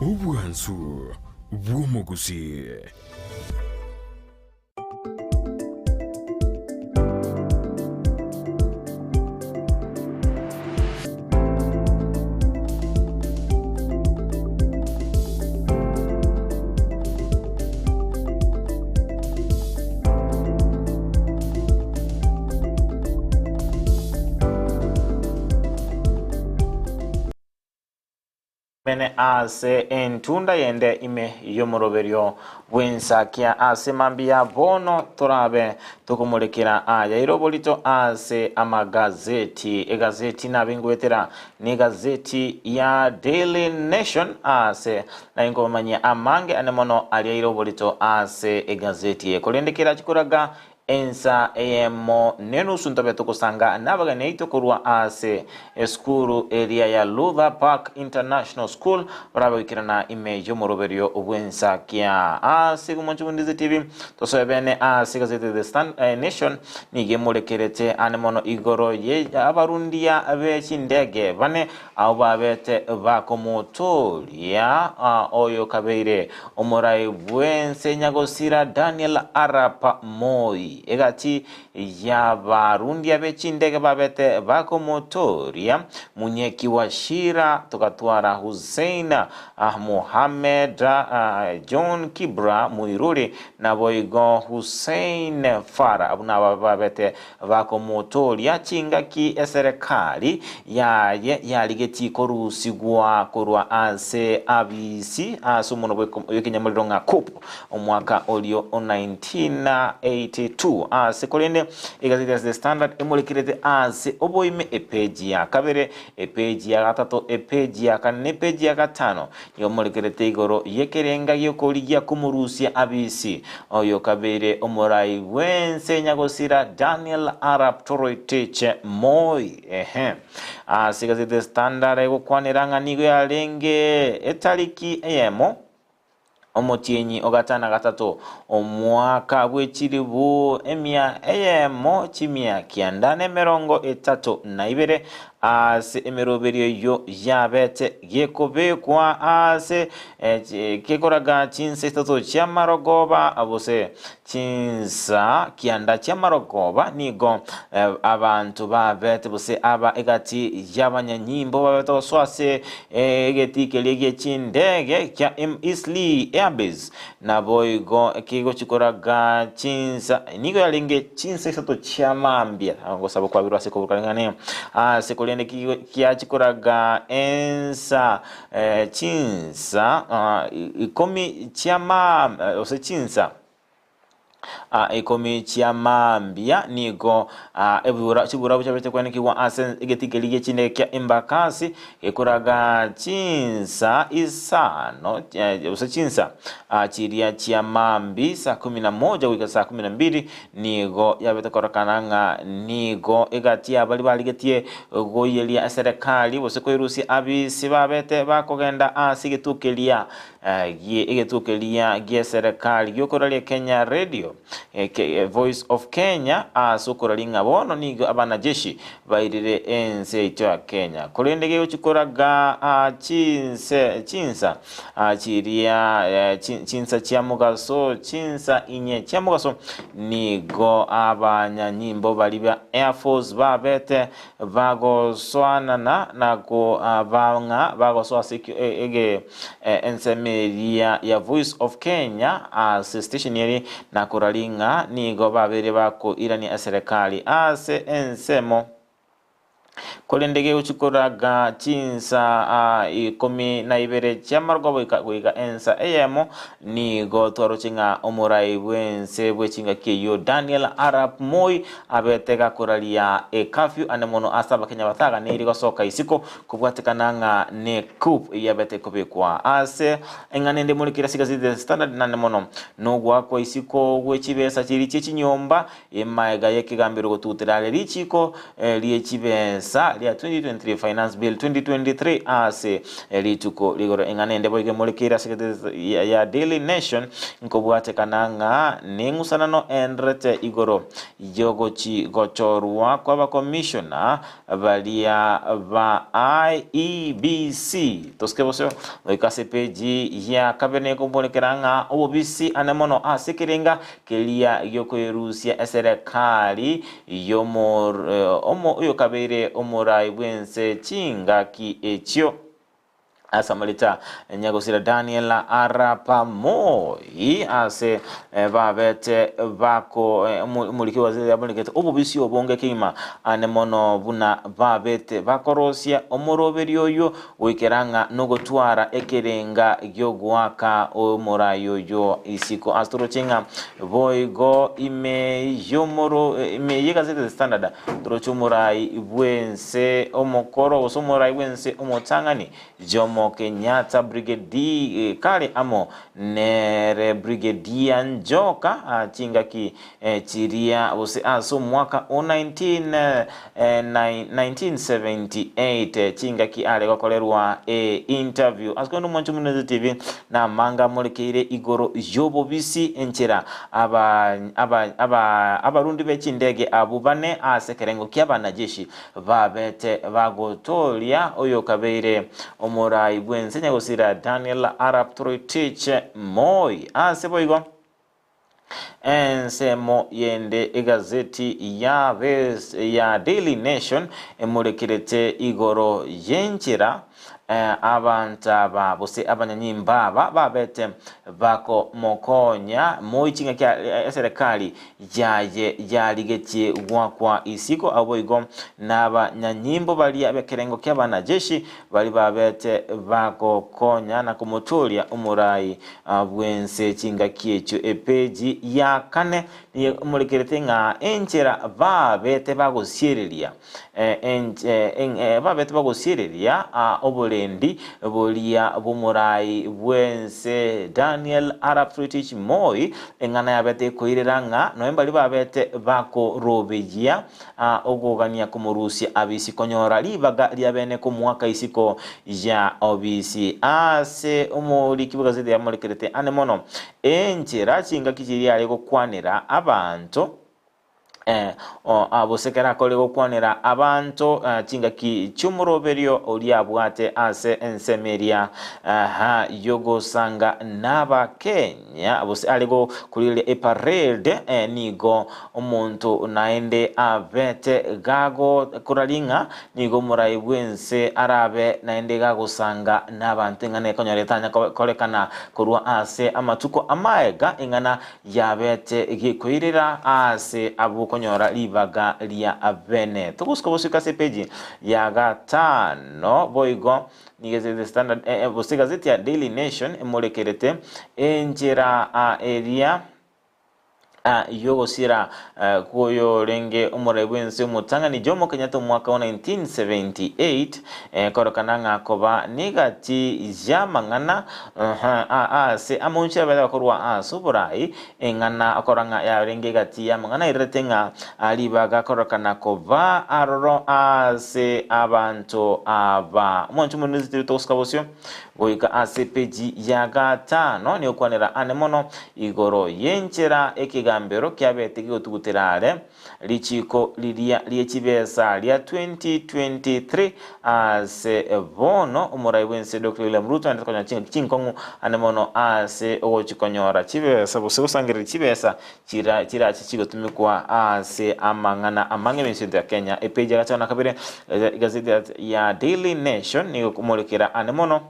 obwansu bw'omogusii. Bene ase entunda yende ime y'omoroberio bw'ensakia ase mambia bono torabe tokomorekera aya ere oborito ase amagazeti. Egazeti nabe ngoetera negazeti ya Daily Nation ase naye nkobamanyia amange ane mono aria ere oborito ase egazeti eye. Korende kerachi koraga Ensa eyemo nenusu ntobe togosanga nabageni aito korwa ase esukuru eria ya Luther Park International School barabe goikerana ime y'omoroberio bw'ensakia. Ase Omonche bw'Endizi TV tosoe bene ase egazeti The Stand, eh, Nation nigo emorekerete ane mono igoro ye abarundia be chindege bane Abwo babete bakomotoria oyo kabeire omorai bw'ense nyagosira Daniel Arap Moi. Egati y'abarundia be chindege babete bakomotoria Munyeki Wachira, togatwara Hussein Mohamed, John Kibra Muiruri, naboigo Hussein Farah. Abwo nabo babete Bakomotooria chingaki eserekari yaye yarigetie korusigwa korwa ase abisi ase omonwa bw'ekenyamorero ng'a coup omwaka orio o 1982. Ase korende egazeti ya The Standard emorekerete ase oboime epeji ya kabere, epeji ya gatato, epeji ya kane na epeji ya gatano nigo emorekerete igoro y'ekerenga gi'okorigia komorusia abisi Oyo kabeire omorai bw'ense nyagosira Daniel Arap Toroitich Moi. Ehe. Ase egazeti The Standard egokwanera ng'a nigo yarenge etariki eyemo omotienyi o gatano gatato omwaka bwe chilifu emia eyemo chimia kianda na emerongo etato na ibere Ase emeroberio eyio yabete gekobekwa aase gekoraga chinsa isato chi'amarogoba, gose chinsa kianda chi'amarogoba, nigo abanto babete gose aba egati y'abanyanyimbo babete gosoa ase egetii keria gie chindege kia Eastleigh Airbase. Naboigo kegochia koraga chinsa, nigo yarenge chinsa isato chia mambia, gosaba kwabirwe ase koburuka ring'ana ase korende kiachia koraga ensa chinsa ikomi chia gose chinsa ikomi chia mambia nigo chibura chiabete kwenekigwa ase egetii keria gie chindege kia Embakasi Gekoraga chinsa isano gose chinsa chiria chia mambia saa kumi na moja goika saa kumi na mbili nigo yabete kororekana ng'a nigo egati y'abaria barigetie goiyeria eserekari gose koirusia abisi babete bakogenda ase egetuo keria egetuo keria gi'eserekari gi'okoraria Kenya Radio Voice of Kenya ase okoraria ng'a bono nigo abanajeshi Bairire ense yaito ya Kenya. Korende gegochia koraga chinse chinsa chiria chinsa chia mogaso chinsa inye chia mogaso nigo abanyanyimbo baria ba Air Force babete bagosoanana na kobang'a bagosoa ase ege ensemo eria ya Voice of Kenya ase station eria na koraria ng'a nigo babeire bakoirania eserekari ase ensemo. Korende gegochia koraga chinsa ikomi na ibere chi'amarogoba goika goika ensa eyemo, nigo twaroche ng'a omorai bw'ense bwe chingaki eyio Daniel Arap Moi abete gakoraria ecurfew ande mono ase abakenya bataganeirie gosoka isiko kobwatekana ng'a ne coup eyio yabete ekobekwa ase eng'ana ende more kera ase egazeti The Standard nande mono nogoakwa isiko gwe chibesa chiria chie chinyomba emaega y'ekegambero gotugutera are richiko rie chibesa ria 2023 Finance Bill 2023 ase rituko rigoro eng'ana ende boigo more kera ase egazeti ya Daily Nation nkobwatekana ng'a neng'usanano enderete igoro yogochi gochorwa kw'abakomishona Baria ba IEBC. Tosike bosio goika ase epeji ya kabere nekoborekera ng'a obobisi ane mono ase ekerenga keria giokoerusia eserekari y'oyokabeire omorai bw'ense chingaki echio. Ase amarita nyagosira Daniel Arap Moi ase babete bako omoriki amorikete obobisi obonge kegima ane mono buna babete bakorosia omoroberi oyio goikera ng'a nogotwara ekerenga giogoaka omorai oyio isiko ase toroche ng'a boigo ime yomoro ime yegazeti The Standard Toroche omorai bw'ense omokoro, gose omorai bw'ense omotang'ani, Jomo. Jomo Kenyatta Brigadier kare amo nere Brigadier Njoka chingaki chiria gose ase omwaka o 1978 chingaki are gokorerwa interview. Ase korende omwancho Omonene TV namanga amorekeire igoro y'obobisi enchera aba aba aba abarundi be chindege abwo bane ase ekerengo ki'abanajeshi babete bagotooria oyokabeire omorai bw'ense nyagosira Daniel Arap Toroitich Moi. Ase boigo ensemo yende egazeti ya this ya Daily Nation emorekerete igoro y'enchera Abanto aba, gose abanyanyimba aba, babete bakomokonya Moi chingaki eserekari yaye yarigetie goakwa isiko. Abwo boigo nabanyanyimbo baria b'ekerengo ki'abanajeshi baria babete bagokonya na komotoria omorai bw'ense chingaki echio. Epeji ya kane nigo emorekerete ng'a enchera babete bagosiereria Babete bagosiereria oborendi boria bw'omorai bw'ense Daniel Arap Toroitich Moi, eng'ana yabete ekoirera ng'a nonya mbaria babete bakorobeyia ogogania komorusia abisi konyora ribaga ria bene komoaka isiko ya obisi. Ase omoriki bw'egazeti yamorekerete ane mono enchera chingaki chiria are gokwanera abanto, Gose ekero akore gokwanera abanto chingaki chi'omoroberio oria abwate ase ensemo eria y'ogosanga n'Abakenya, gose are gokorigereria eparade, nigo omonto naende abete gagokoraria ng'a nigo omorai bw'ense arabe naende gagosanga n'abanto eng'ana ekonyora etanya korekana korwa ase amatuko amaega eng'ana Yabete gekoirera aase abwo konyora ribaga ria bene. Togosuka bosio ase epeji ya gatano boigo nigo The Standard gose egazeti ya Daily Nation emorekerete enchera eria y'ogosira kw'oyorenge omorai bw'ense omotang'ani Jomo Kenyatta omwaka o 1978 korokana ng'a koba negati y'amang'ana Aase amonche abere akorwa ase oborai, eng'ana okora ng'a yarenge egati y'amang'ana airerete ng'a ribaga kororekana koba aroro ase abanto aba. Omonche omonene tiri togosuka bosio goika ase epeji ya gatano nigokwanera ane mono igoro y'enchera ekegambero kiabete gegotugutera are Richiiko riria rie chibesa ria 2023 ase bono omorai bw'ense Dr William Ruto aendete konyora chingaki chinkong'u ande mono ase ogochikonyora chibesa gose gosangereria chibesa chira chirache chigotumikwa ase amang'ana amange ime ense ya Kenya. Epeji ya gatano na kabere egazeti ya Daily Nation nigo ekomorekera ande mono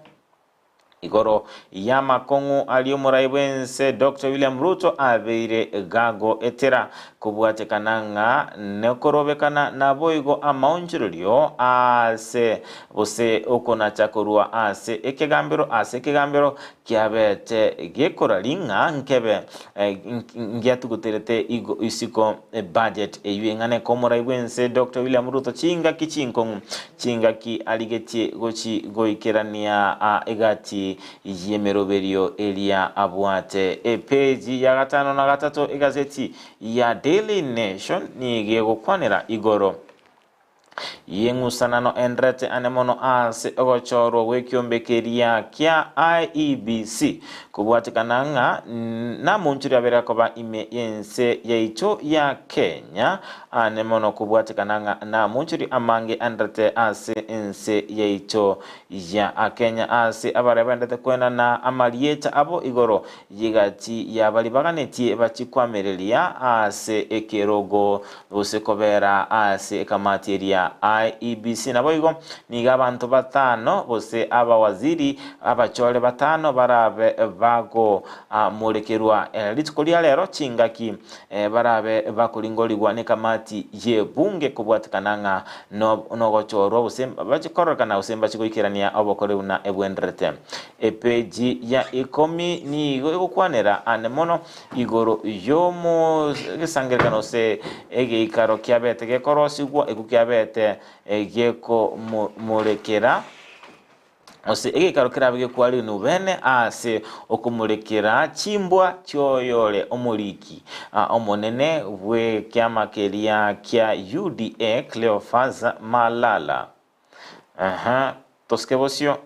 Igoro y'amakong'u aria omorai bw'ense Doctor William Ruto abeire gagoetera kobwatekana ng'a nekorobekana naboigo amaonchorerio aase gose okonacha korwa ase ekegambero ase ekegambero kiabete gekorari ng'a nkebe ngiatuguterete isiko ebudget eyio eng'ana eke omorai bw'ense Doctor William Ruto chingaki chinkong'u Chingaki arigetie gochi goikerania egati y'emeroberio eria abwate. Epeji ya gatano na gatato egazeti ya Daily Nation nigo egokwanera igoro y'eng'usanano enderete ane mono ase ogochorwa gw'ekiombe keria kia IEBC kobwatekana ng'a namonchori abere akoba ime y'ense yaito ya Kenya. Aane mono kobwatekana ng'a namonchori amange andete ase ense yaito ya Kenya ase abaria bendete kwenana amarieta abo igoro y'egati ya baria baganetie bachikwamereria ase ekerogo gose kobera ase ekamati eria IEBC. Naboigo nigo abanto batano gose abawaziri abachore batano barabe bagomorekerwa rituko ria rero chingaki Barabe bakoringorigwa nekamati y'ebunge kobwatekana ng'a nogochorwa gose bache kororekana gose mbache goikerania obokori buna ebwenderete. Epeji ya ikomi nigo egokwanera ande mono igoro y'omogesangererekano gose egeikaro kiabete gekorosigwa ekio kiabete gekomorekera. Gose egeikaro kerabe gekwarire bene ase okomorekera chimbwa chi'oyore omoriki omonene bw'ekiama keria kia UDA Cleophas Malala. Aha, tosike bosio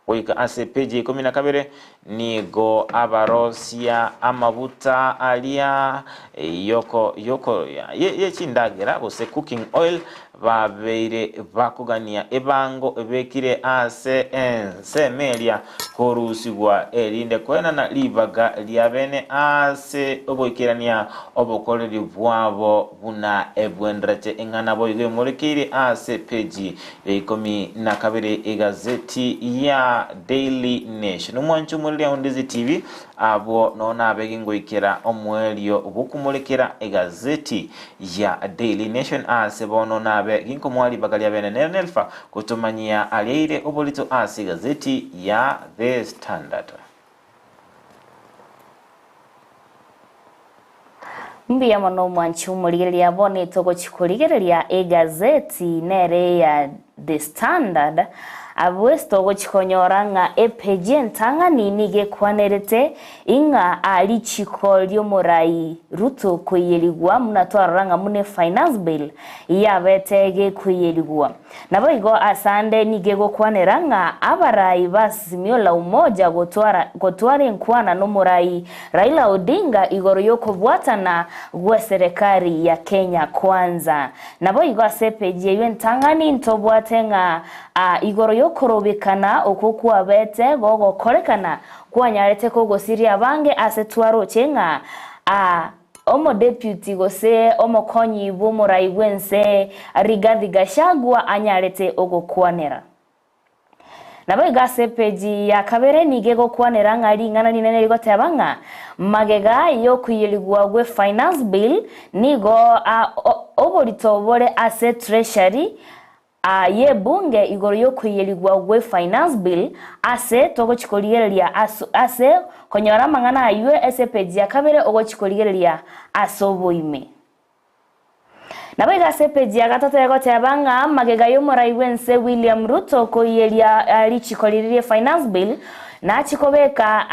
goika ase peji ya ikomi na kabere, nigo abarosia amabuta aria yoko yoko ye chindagera gose cooking oil Babeire bakogania ebango ebekire ase ensemo eria korusigwa, erinde koenana ribaga riabene ase ogoikerania obokoreri bwabo buna ebwenderete. Eng'ana boigo emorekeire ase peji ya ikomi na kabere egazeti ya Daily Nation. Omwancho omoreri ao Ndizi TV, abwo noo nabege ngoikera omoerio bw'okomorekera egazeti ya Daily Nation aase bono nabe ginkomoa ribaga ria bene nere Nelfa gotomanyia ariaire oborito ase egazeti ya The Standard. Mbuya mono omwanchi omorigereria bono etogochi korigereria egazeti nere ya The Standard, abwo ase togochia konyora ng'a epeji entang'ani nigo ekwanerete ing'a aa richiko ri'omorai Ruto koiyerigwa buna twarora ng'a buna efinance bill yabete gekoiyerigwa. Naboigo asande nigo egokwanera ng'a abarai ba Azimio la Umoja gotwara gotwara enkwana n'omorai Raila Odinga igoro y'okobwatana gw'eserekari ya Kenya Kwanza. Naboigo ase epeji eyio entang'ani ntobwate ng'a a igoro y'okorobekana okwo kwabete gogokorekana kwanyarete kogosiria abange ase twaroche ng'a a omodeputy gose omokonyi bw'omorai bw'ense Rigathi Gachagua anyarete ogokwanera. Naboigo ase epeji ya kabere nigo egokwanera ng'a ring'ana rinene rigoteba ng'a magega y'okoiyerigwa gwe Finance Bill nigo oborito bore ase Treasury y'ebunge igoro y'okoiyerigwa gwe Finance Bill ase togochi korigereria ase konyora amang'ana aywo ase epeji ya kabere ogochi korigereria ase oboime. Naboigo ase epeji ya gatato egoteba ng'a magega y'omorai bw'ense William Ruto koiyeria richiko riria rie Finance Bill, nachie kobeka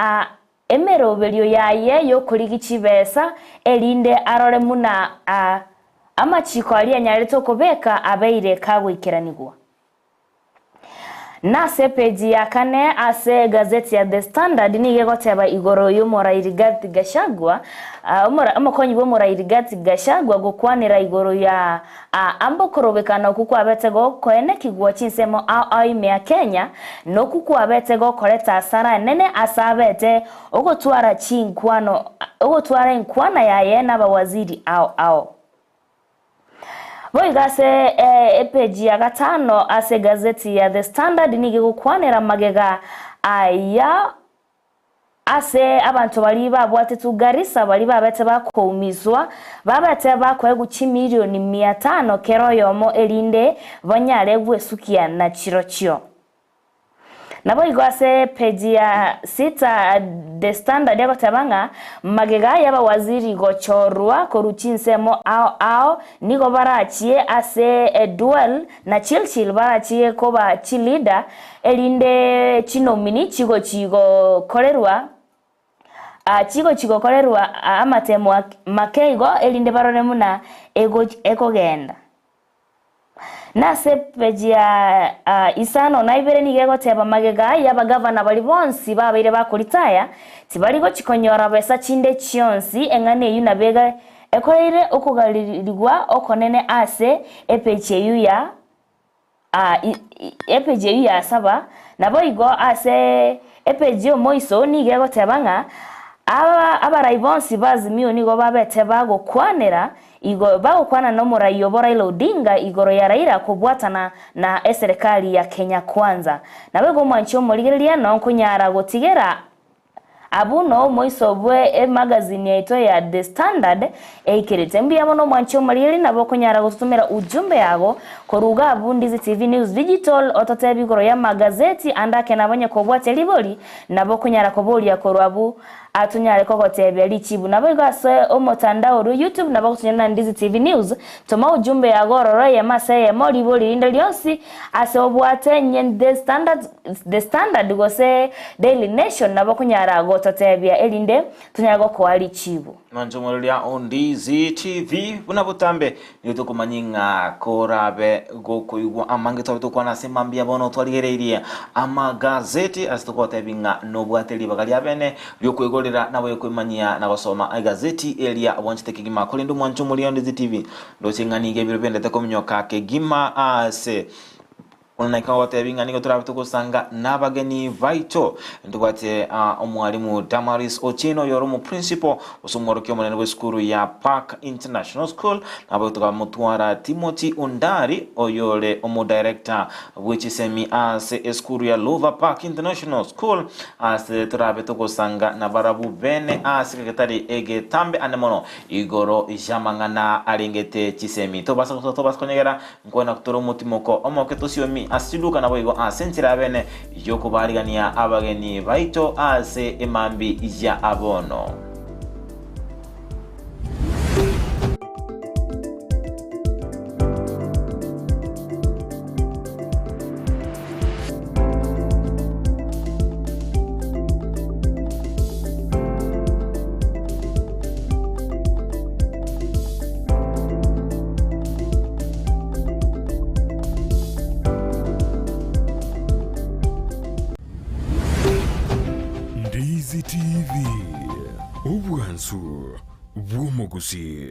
emeroberio yaye y'okorigia chibesa erinde arore buna amachiko aria anyarete okobeka abeire kagoikeranigwa. Nase epeji ya kane ase egazeti ya The Standard nigo egoteba igoro y'omorai Rigathi Gachagua, omokonyi bw'omorai Rigathi Gachagua gokwanera igoro ya ambokorobekana okwo kwabete gokoenekigwa chinsemo ao ao ime ya Kenya, nokwo kwabete gokoreta asara enene ase abete ogotwara chinkwano ogotwara enkwana yaye nabawaziri ao ao. Boigo ase epeji ya gatano ase egazeti ya The Standard nigo egokwanera magega aya ase abanto baria babwatetwe Garissa baria babete bakoumiswa babete bakoegwa chimilioni mia tano kera oyomo erinde banyare gwesukia na chirochio. Naboigo ase epeji ya sita The Standard egoteba ng'a magega y'abawaziri gochorwa korwa chinsemo ao ao nigo barachie ase eduel na Chilchil barachie koba chileader erinde chinomini chigochi gokorerwa chigochi gokorerwa amatemo make igo erinde barore buna ekogenda. Nase epeji ya isano na ibere nigo egoteba magega y'abagavana baria bonsi babeire bakoritaya, tibari gochi konyora besa chinde chionsi, eng'ana eyio nabo ekoreire okogaririgwa okonene ase epeji eyio ya epeji eyio ya saba. Naboigo ase epeji y'omoiso nigo egoteba ng'a abarai bonsi b'Azimio nigo babete bagokwanera Igo bagokwana nomorai obo Raila Odinga igoro ya Raila kobwatana na eserekari ya Kenya Kwanza. Naboigo omwanchi omorigereria nonkonyara gotigera abwo no omoiso bwe emagazine yaito ya The Standard eikerete. Mbuya mono omwanchi omorigereria nabo okonyara gototomera ujumbe yago korwa iga abwo Ndizi TV News Digital ototebi igoro ya amagazeti ande ake nabonye kobwatia ribori nabo okonyara koboria korwa abwo. Atonyare kogotebia richibu. Naboigo ase omotandao oria o YouTube nabo ogotunyana na Ndizi TV News. Toma ujumbe yago ororo eyemo ase eyemo, ribori rinde rionsi ase obwate nye The Standard, The Standard gose Daily Nation nabo okonyara gototebia erinde tonyare gokoa richibu. Mwanche omoreria o Ndizi TV buna botambe nigo tokomanya ng'a korabe gokoigwa amange twabe tokwana ase mambia bono twarigereirie amagazeti ase togotebi ng'a nobwate ribaga ria bene riokoigorera nabo yokoimanyia na gosoma egazeti eria bwanchete kegima. Korende omwanche omoria o Ndizi TV ndoche ng'a nigo ebiro biendete kominyoka kegima ase Bono naika gotebia ng'a nigo torabe togosanga nabageni baito. Ntobwate omwalimu Damaris Otieno oyore omoprincipo gose omworokia omonene bw'esukuru ya Park International School, nabo tokamotwara Timothy Ondari oyore omodirector bw'echisemi ase esukuru ya Lover Park International School, ase torabe togosanga nabarabwo bene ase egetari egetambe ande mono igoro y'amang'ana arengete chisemi. Tobasa tobasa konyegera Nkoena tore omotimoko omoke tosiomi ase chiduka naboigo ase enchera y'abene y'okobaarigania abageni baito ase emambi ya bono. Ndizi TV, obwansu bw'omogusii.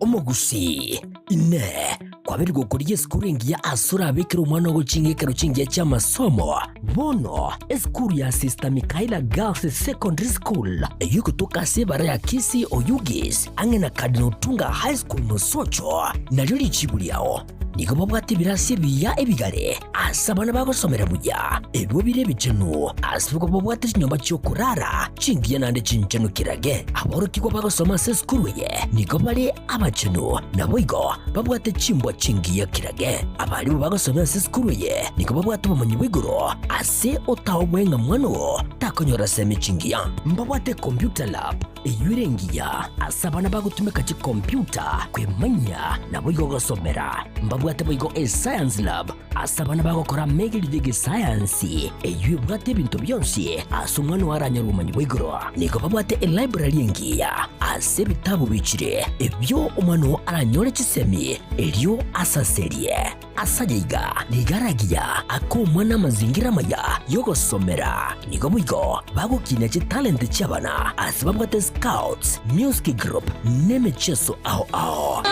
Omogusii, Inee! Kwabeire gokorigia esukuru engiya ase orabekere omwana ogo ching'ekero chingiya chi'amasomo? Bono, esukuru ya Sister Michaela Girls Secondary School, eyio egotoka ase ebara ya Kisii Oyugis, ang'e na Cardinal Otunga High School Mosocho, nario richibu riao. Nigo babwate ebirasi ebiya ebigare ase abana bagosomera buya, ebio bire ebichenu, ase igo babwate chinyomba chi'okorara chingiya naende chinchenu kirage. Aborokigwa bagosoma ase esukuru eye nigo bare abachenu, naboigo babwate chimbwa chingiya kirage. Abarimu bagosomera ase esukuru eye nigo babwate obomanyi bwa igoro ase otaobwe ng'a mwana oo takonyora semi chingiya. Mbabwate computer lab Eyio ere engiya ase abana bagotumeka chikompiuta kwemanyia naboigo gosomera. Mbabwate boigo eScience Lab ase abana bagokora amegerio y'egesayansi, eyio ebwate ebinto bionsi ase omwana oo aranyore obomanyi bwa igoro. Nigo babwate elibrary engiya ase ebitabu bichire ebio omwana oo aranyore chisemi erio asaserie. Ase ayaiga nigo aragiya akomwa namazingira amaya y'ogosomera. Nigo boigo bagokinia chitalenti chi'abana ase babwate scouts, music group, nemechieso ao ao.